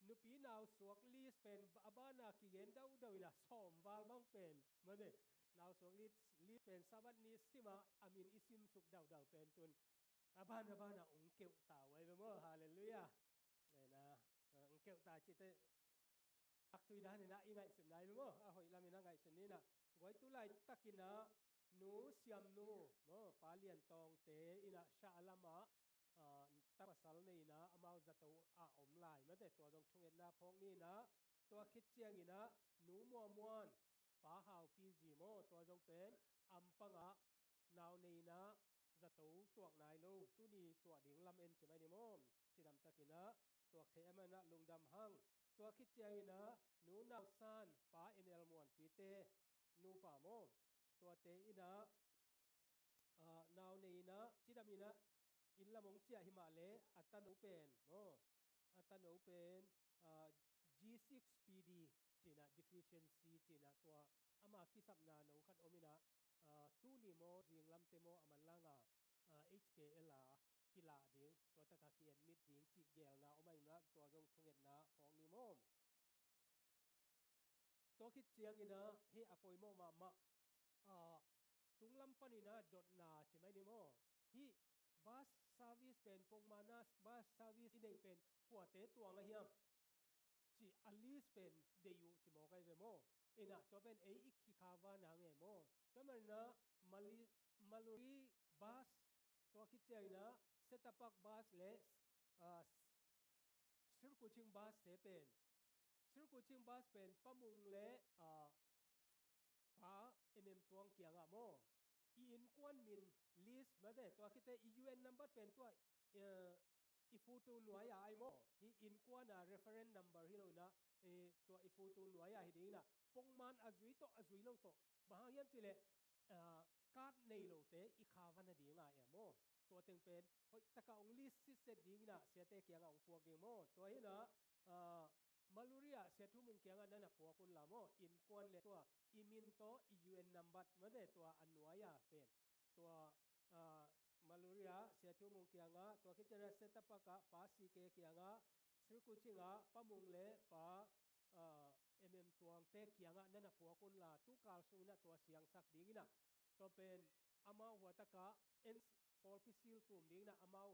nupi nausuak list pen a bana kigen daudau in ah sawm val bang pen maw de, nausuak list, list pen Sabbath ni sim ah a min i simsuk daudau pen tun a ban a bana hong keuh ta uh ahi ve maw. Halleluiah. Ena, ah, hong keuh ta cihte, a tui dan in ah i ngaihsutna ahi ve maw, a hoih lam in ah ngaihsun ni-in ah. Guai, tu laitakin ah Nu Siamnu maw, Pa Lian Tawngte in ah sah lam ah, ah, ta pasal nei-in ah amau zato a om lai maw de, tua zong thungetna phawk ni-in ah, tua khit ciangin ah Nu Mua Muan, Pa Hau Pi zi maw, tua zong pen ampang ah nau nei-in ah zato tuak nai lo, tuni tuah ding lamen ci mai ni maw. Cidamtakin ah tuak thei ahih manin ah lungdam hang. Tua khit ciangin ah Nu Nau San, Pa N L Muan Pite nupa maw, tuate in ah, ah, nau nei-in ah, cidam in ah, inn lam hong ciah hi mah leh a tano pen maw, a tano pen, ah, G six P D ci-in ah, deficiency ci-in ah, tua ama kisapna no khat om in ah, ah, tuni maw, zinglamte maw, a manlang ah, ah, H K L ah kilah ding, tua taka ki-admit ding cih gelna om ahih manin ah, tua zong thungetna phawk ni maw. Tua khit ciangin ah hih a poimawh mahmah, ah, tunglam panin ah dotna ci mai ni maw. Hih bus service pen, pongmana bus service i neih pen kuate tuang ahiam cih a list pen deih uh ci mawk ahi ve maw. In ah tua pen ei i kikha va nang e maw. Tua manin ah Mali-, Maluri bus, tua khit ciangin ah Setapak bus le, ah, Sirkuching bus te pen, Sirkuching bus pen Pa Mung le, ah, Pa M M Tuang kiangah maw, i innkuan min list maw de, tua khit teh i U N number pen tua, eh, i photo nuai-ah ahi maw, hih innkuan a reference number hi lo in ah, eh, tua i photo nuai-ah hi ding in ah, pongman a zui tawh a zui lo tawh, bang hang hiam cih leh, ah, card nei lote i kha va na ding a, e maw. Tua teng pen hoih taka hong list sitset ding in ah siate kiangah hong puak ding maw. Tua hi in ah, ah, Maluri ah Sia Thu Mung kiangah na na puak un la maw. Innkuan le tua i min tawh i U N number maw de, tua a nuai-ah pen. Tua, ah, Maluri ah Sia Thu Mung kiangah, tua khit ciangin ah Setapak ah Pa C K kiangah, Sirkuching ah Pa Mung le Pa, ah, M M Tuangte kiangah na na puak un la, tu kal sung in ah tua siangsak ding in ah. Tua pen amau hua taka en pawlpi siltum dingin ah amau,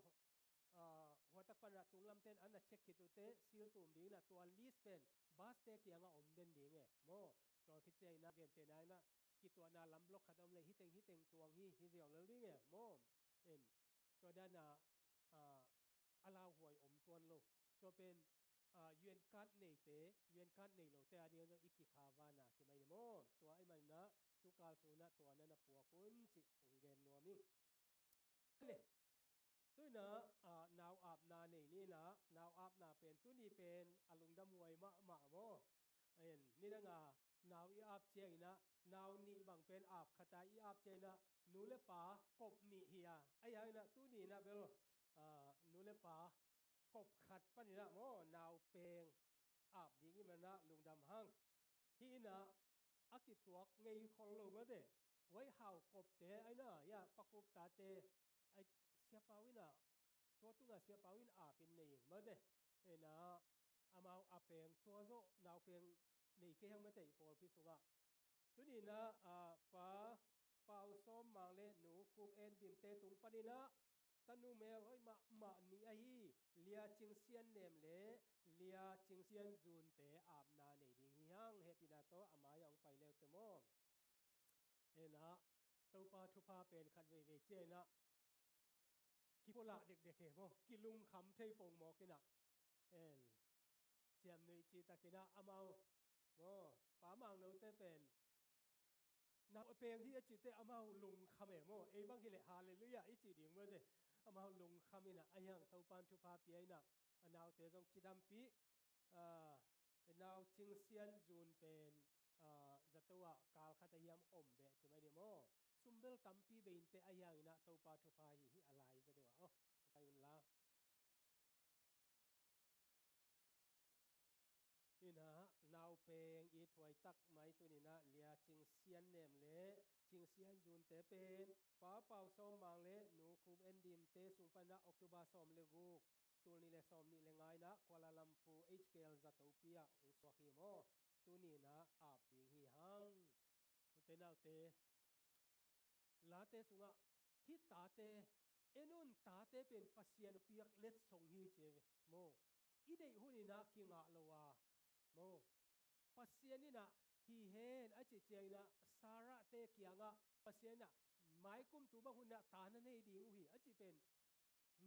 ah, huatak panah tunglamten an a check khit uhte siltum dingin ah tua list pen bus te kiangah om den ding e maw. Tua khit ciangin ah gentehna in ah kituahna lam block khat om leh hiteng hiteng tuang hi, hi ziau lel ding e maw. En, tua dan ah, ah, a lauhuai om tuan lo. Tua pen, ah, U N card neite, U N card nei lote a ding ah i kikha vana ci mai ni maw. Tua ahih manin ah tukal sungin ah tua na na puak un cih hong gen nuam ing. Le, tu in ah, ah, nau apna nei ni in ah, nau apna pen tuni pen a lungdam huai mahmah maw. En, nidang a nau i ap ciangin ah, nau nih bang pen ap khat a i ap ciangin ah, nu le pa kop nih hi a. Ahi hangin ah tuni in ah bel, ah, nu le pa kop khat panin ah maw, nau peng ap ding i hih manin ah lungdam hang. Hih in ah a kituak ngei khol lo mate. Huai hau kopte ahi na, ya, pakup tate, ai, Sia Pau in ah, tua tungah Sia Pau in apin nei ing mate. En ah, amau a peng tua zawh nau peng nei kei hang mate i pawlpi sungah. Tuni in ah, ah, Pa Pau Sawm Mang le Nu Khup En Dimte tung panin ah tanu mel hoih mahmah nih ahi Lia Cing Sian Nem le Lia Cing Sian Zunte apna nei ding hi hang. Hehpihna tawh a mai-ah hong pai le uh teh maw. En ah, Topa thupha pen khat veivei ciangin ah kipulak dekdek hi maw, kilungkham thei pongmawk in ah. En, ciamnuih cihtakin ah amau maw, Pa Mang Note pen nau a peng hi a cihte amau lungkham e maw. Ei bang hileh halleluiah i cih ding mate. Amau lungkham in ah, ahi hang Topa'n thupha pia in ah, a naute zong cidampih. Ah, nau Cing Sian Zun pen, ah, zato ah kal khat a hiam om beh ci mai ni maw. Sum bel tampi bei inteh, ahi hangin ah Topa thupha hi hi a lai zaw deuh ah. Aw, kai un la. In ah, nau peng i thuai tak mai tuni in ah Lia Cing Sian Nem le Cing Sian Zunte pen Pa Pau Sawm Mang le Nu Khup En Dimte sung panin ah October sawm le guk, tul nih le sawm nih le nga in ah Kuala Lumpur H K L zatopi ah hong suak hi maw. Tuni in ah ap ding hi hang. Ute naute, Late sungah hih tate, en un, tate pen Pasian piak letsong hi ci ve maw. I deih hun in ah kingah lo a maw, Pasian in ah hi hen a cih ciangin ah Sarah-te kiangah Pasian in ah maikum tu bang hun in ah ta na nei ding uh hi a cih pen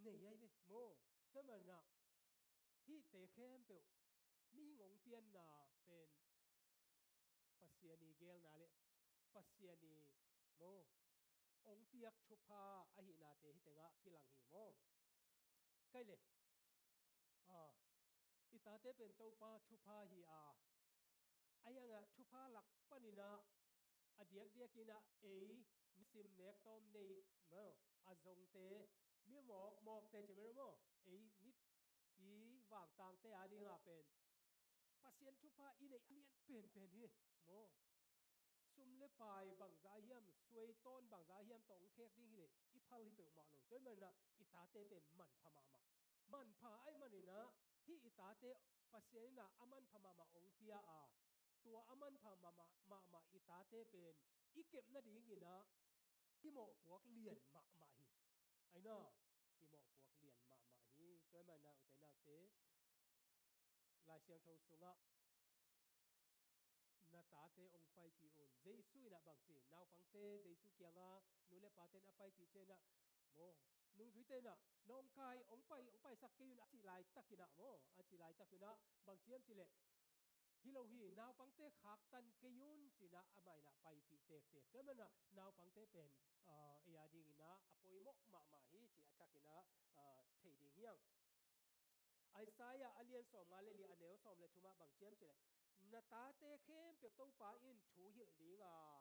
nei ahi ve maw. Tua manin ah hihte khempeuh mihing hong pianna pen Pasian i geelna le Pasian i maw, hong piak thupha ahihnate hih tengah kilang hi maw. Kai le, ah, i tate pen Topa thupha hi a, ahi hangah thupha lak panin ah a diakdiakin ah ei nisim nek tawm nei maw, a zongte, mi mawkmawkte ci mai lo maw, ei mipi vangtangte a dingah pen Pasian thupha i neih a lian penpen hi maw. Sum le pai bangzah hiam, suaitawn bangzah hiam tawh hong khek ding hileh i phal hi peuhmah lo. Tua ahih manin ah i tate pen manpha mahmah. Manpha ahih manin ah hih i tate Pasian in ah a manpha mahmah hong pia a, tua a manpha mahmah, mahmah i tate pen i kep nadingin ah i mawhpuak lian mahmah hi. Ahi na, i mawhpuak lian mahmah hi. Tua ahih manin ah ute naute, Lai Siangtho sungah na tate hong paipih un. Jesu in ah bangci, naupangte Jesu kiangah nu le pate'n a paipih ciangin ah maw, nungzuite in ah nawngkai hong pai, hong paisak kei un a cih laitakin ah maw, a cih laitakin ah bangci hiam cih leh, hi lo hi, naupangte khaktan kei un ci-in ah amah in ah paipih tektek. Tua ahih manin ah naupangte pen, ah, ei a dingin ah a poimawh mahmah hi cih a thakin ah, ah, thei ding hi hang. Isaiah a lian sawmnga le li a neu sawm le thumah bangci hiam cih leh, na tate khempeuh Topa in thu hilh ding a,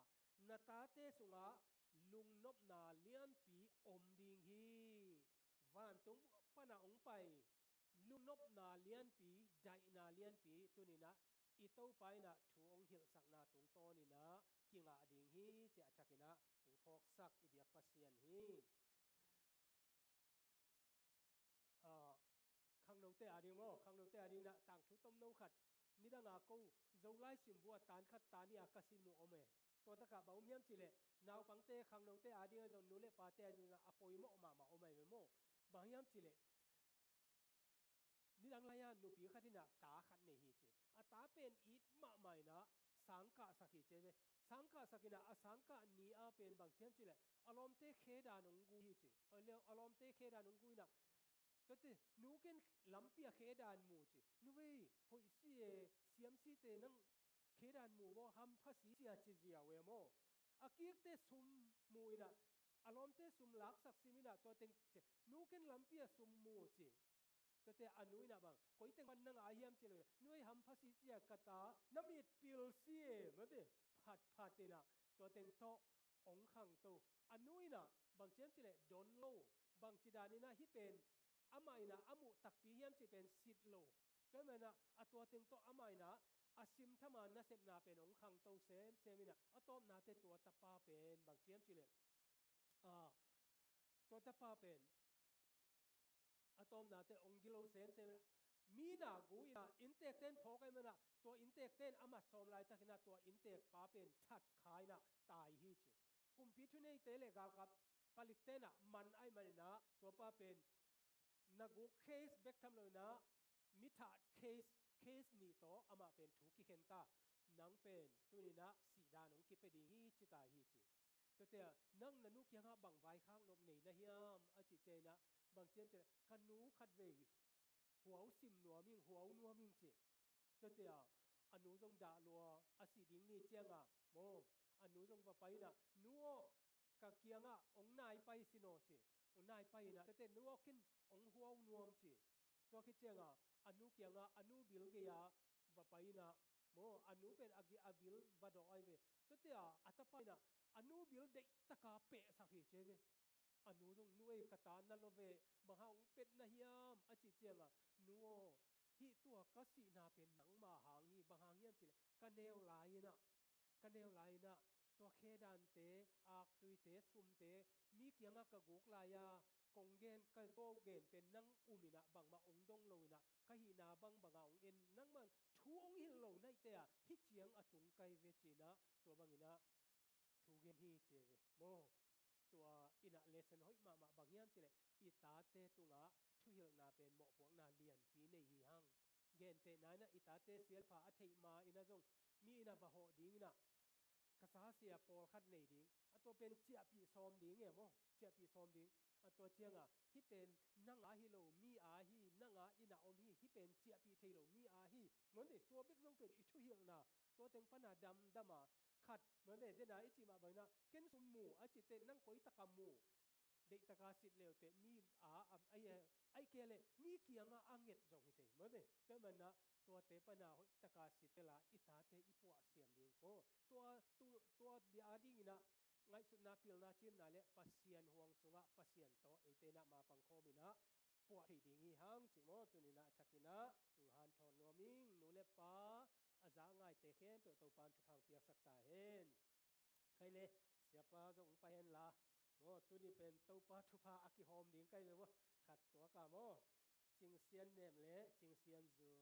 na tate sungah lungnopna lianpi om ding hi. Vantung panah hong pai lungnopna lianpi, daihna lianpi tuni in ah i Topa in ah thu hong hilhsakna tungtawnin ah kingah ding hi cih a thakin ah hong phawksak i biak Pasian hi. Ah, khangnote a ding maw, khangnote a dingin ah tangthu tomno khat, nidang a ko Zolai simbu a tan khat tan nih a ka sin muh om e. Tua takah bang om hiam cih leh, naupangte, khangnote ading a zong, nu le pate ading a poimawh mahmah om ahi ve maw. Bang hiam cih leh, nidang lai-a nupi khat in ah ta khat nei hi ci. A ta pen it mahmah in ah sangkahsak hi ci ve. Sangkahsak in ah, a sangkah ni-a pen bang ci hiam cih leh, a lawmte khe dan hong gui hi ci. A lawmte khe dan hong gui in ah, tuate, nu ken lampi a khe dan mu ci. Nu ei, hoih si e, siamsite nang khe dan mu baw, hampha si cia ci ziau e maw. A kikte sum mu in ah, a lawmte sum laksak sim in ah, tua teng ci, nu ken lampi a sum mu ci. Tuate a nu in ah bang, koi teng pan na ngah hiam ci lo in ah, nu ei, hampha si cia ka ta, na mit pil si e, mate, phatphat in ah, tua teng tawh hong khangto. A nu in ah bang ci hiam cih leh don lo, bang ci dan in ah hih pen amah in ah a muh takpi hiam cih pen sit lo. Tua ahih manin ah a tua teng tawh amah in ah a simtham a nasepna pen hong khangto semsem in ah, a tawpnate tua tapa pen bang ci hiam cih leh, a, tua tapa pen a tawpnate hong gilo semsem in ah, mi na gu in ah, inntekte in phawk ahih manin ah, tua inntekte in a mat sawm laitak in ah, tua inntek pa pen that kha in ah tai hi ci. Kumpi thuneite le galkap palikte in ah man ahih manin ah, tua pa pen na guk case bek tham lo in ah, mi that case, case nih tawh amah pen thu kikhen ta. Nang pen tuni in ah sihdan hong kipia ding hi ci ta hi ci. Tuate ah, nang na nu kiangah bang vaikhak nop nei na hiam a cih ciangin ah, bang ci hiam cih leh, ka nu khatvei huau sim nuam ing, huau nuam ing ci. Tuate ah, a nu zong dah lua, a sih ding ni ciangah maw, a nu zong va pai in ah, nu aw, ka kiangah hong nai pai sin aw ci. Hong nai pai in ah, tuate nu aw, ken hong huau nuam ci. Tua khit ciangah a nu kiangah, a nu bil gei-a va pai in ah maw, a nu pen a ge-, a bil va dawh ahi ve. Tuate ah a tapa in ah a nu bil deih taka pehsak hi ci ve. A nu zong, nu ei, ka ta na lua ve, bang hang hong pet na hiam a cih ciangah, nu aw, hih tua ka sihna pen nangma hang hi, bang hang hiam cih leh, ka neu lai in ah, ka neu lai in ah, tua khe dante, aktuite, sumte, mi kiangah ka guk lai-a, kong gen, ka guk gen pen nang um in ah, bangmah hong dong lo in ah, ka hihna bangbang a hong en, nangman thu hong hilh lo na hihte ah, hih ciang a tung ka hi ve ci in ah, tua bang in ah thu gen hi ci ve maw. Tua in ah lesson hoih mahmah, bang hiam cih leh, i tate tungah thuhilhna pen mawhpuakna lianpi nei hi hang. Gentehna in ah, i tate sialpha a theih ma in ah zong, mi in ah va hawh ding in ah, ka sa sia pawlkhat nei ding, a tua pen ciahpih sawm ding e maw, ciahpih sawm ding. A tua ciangah, hih pen nang a hi lo, mi a hi, nang a in ah om hi, hih pen ciahpih thei lo, mi a hi, maw ni, tua bek zong pen i thuhilhna, tua teng pan a damdam a, khat, maw ni, den a i cih mah bang in ah, ken sum mu a cih teh, nang koi tak a mu, deih taka sit leuteh, mi a, a, a, a, ahih kei leh mi kiangah a nget zong hi thei, maw ni. Tua manin ah, tuate pan a hoih taka sit tel a, i tate i puah siam ding maw. Tua, tu, tua dia ding in ah, ngaihsutna, pilna, ciimna le Pasian huang sungah Pasian tawh eite in ah mapang khawm in ah puah thei ding hi hang cih maw. Tuni in ah a thak in ah hanthawn nuam ing. Nu le pa, a za ngaite khempeuh Topa'n thupha hong piaksak ta hen. Kei le, siapa zong hong pai hen la maw, tuni pen Topa thupha a kihawm ding ka hi ve maw. Khat tuak a maw, Cing Sian Nem le Cing Sian Zun.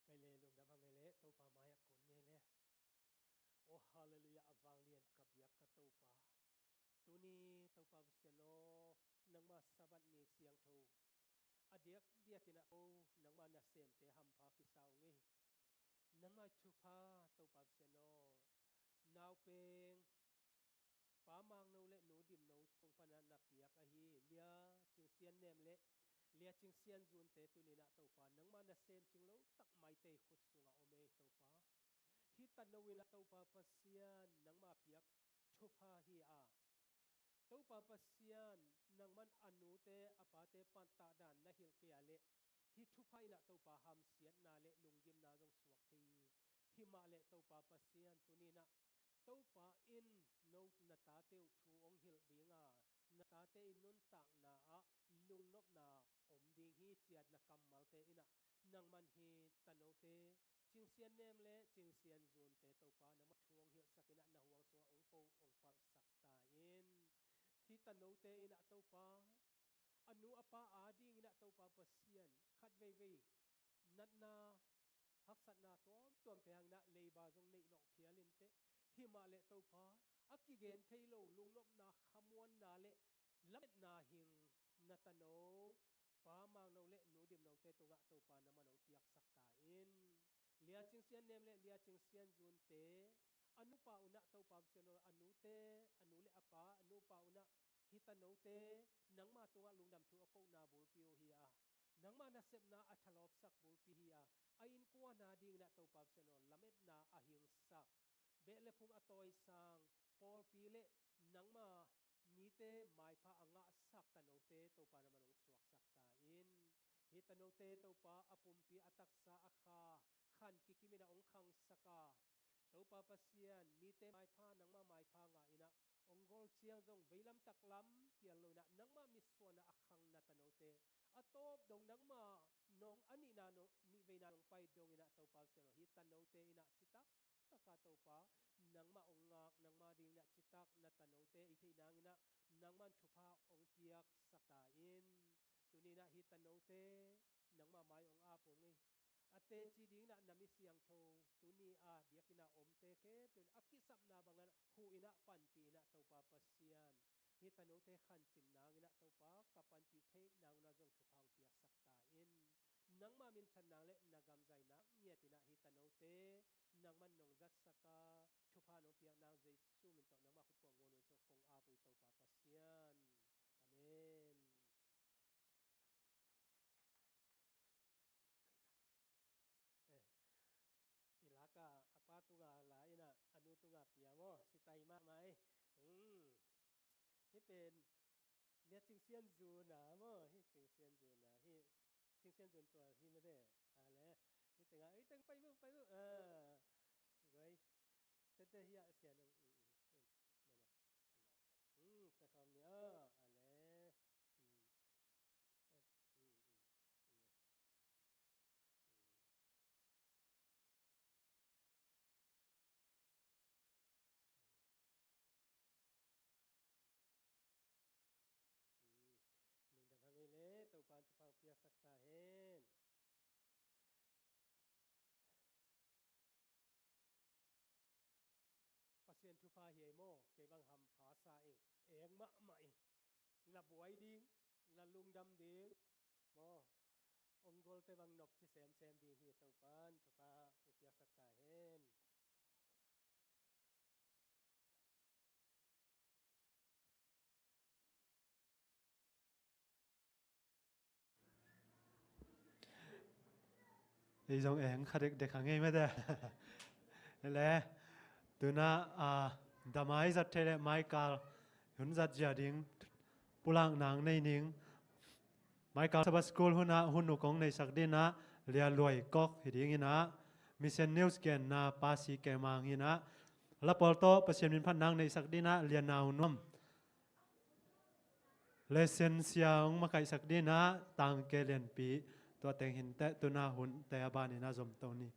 Kei le, lungdam hang ei le, Topa mai-ah kun ni ei le. Aw, halleluiah, a vanglian ka biak ka Topa. Tuni Topa Pasian aw, nangma Sabbath ni siangtho a diakdiak in ah ko, nangma nasemte hampha kisa ung ei. Nangma thupha Topa Pasian aw, nau peng, Pa Mangno le Nu Dimno sung pan a na piak ahi Lia Cing Sian Nem le Lia Cing Sian Zunte tuni in ah Topa, nangma nasem cing lo tak Maitei khut sungah om ei Topa. Hih tano in ah Topa Pasian, nangma piak thupha hi a, Topa Pasian, nangman a nute a pate pattah dan na hilh kei a leh, hih thupha in ah Topa hamsiatna le lunggimna zong suak thei hi. Himah leh Topa Pasian, tuni in ah Topa in no na tate uh thu hong hilh ding a, na tate in nuntakna ah lungnopna om ding hi ci-a na kammalte in ah, nangman hih tanote, Cing Sian Nem le Cing Sian Zunte Topa, nangman thu hong hilhsak in ah na huang sungah hong po hong palhsak ta in. Hih tanote in ah Topa, a nu a pa adingin ah Topa Pasian khat veivei natna haksatna tuamtuamte hangin ah leiba zong neih loh phial inteh. Himah leh Topa, a kigen thei lo lungnopna, khamuanna leh lametna hing na tano Pa Mangno leh Nu Dimnote tungah Topa nangman hong piaksak ta in. Lia Cing Sian Nem leh Lia Cing Sian Zunte a nupa un ah Topa Pasian aw, a nute, a nu leh a pa, a nupa un ah hih tanote nangma tungah lungdam thu a kohna bulpi uh hi a, nangma nasepna a thalawpsak bulpi hi a, a innkuan adingin ah Topa Pasian aw, lametna a hingsak, beh le phum a tawisang, pawlpi leh nangma mite maipha a ngahsak tanote Topa nangman hong suaksak ta in. Hih tanote Topa a pumpi, a taksa, a kha, khan kikimin ah hong khangsak a, Topa Pasian, mite maipha, nangma maipha ngah in ah, hong gol ciang zong veilam taklam pial lo in ah, nangma mitsuanna a khangna tanote, a tawp dong nangma nong, a nihna nong, nihveina nong pai dongin ah Topa Pasian aw, hih tanote in ah citak taka Topa, nangmah hong ngak, nangma dingin ah citak na tanote i theih nangin ah nangman thupha hong piaksak ta in. Tuni in ah hih tanote nangma mai hong ap hong hi. A teci dingin ah na mi siangtho, tuni a biakinn a omte khempeuh in a kisapna bangin ah huh in ah panpih in ah Topa Pasian, hih tanote khancin nangin ah Topa, ka panpih theih nangin ah zong thupha hong piaksak ta in. Nangma minthan nang leh na gam zai nang ngiat in ah hih tanote nangman nong zatsak a, thupha nong piak nang Jesu min tawh nangma khut kuang muan uh hi, kong ap uh hi Topa Pasian. Amen. Eh, i lak a, a pa tunga la in ah, a nu tunga pia maw, sitai mahmah ei. Hmm. Hih pen Lia Cing Sian Zun a maw, hih Cing Sian Zun a, hih Cing Sian Zun tual hi mate. A le, hih tengah, hih teng pai bu, pai bu. Ah. Guai. Tete hi ah sian ang. Hmm, hmm. Hmm, pai khawm ni a, a le. Hmm. Hmm, hmm. Lungdam hang ei le, Topa'n thupha hong piaksak ta hen. Pasian thupha hi ei maw, kei bang hampha sa ing, eng mahmah ing, la buai ding, la lungdam ding maw, ong golte bang nopci semsem ding hi, Topa'n thupha hong piaksak ta hen. Ei zong eng kha dekdek a ngei mete. Le, tuna, a, damai zat thei le maikal hun zat zia ding pulak nang nei ning. Maikal Sabbath School hunah hun uh kong neihsak dinah Lia Luai Kok hi dinginah, Mission News genna Pasi Kemang hinah, lapol tawh Pasian min phat nang neihsak dinah Lia Nau Nuam. Lesson sia hong makaihsak dinah Tangke Lianpi. Tua teng hinteh, tuna hunte a baninah zomto ni.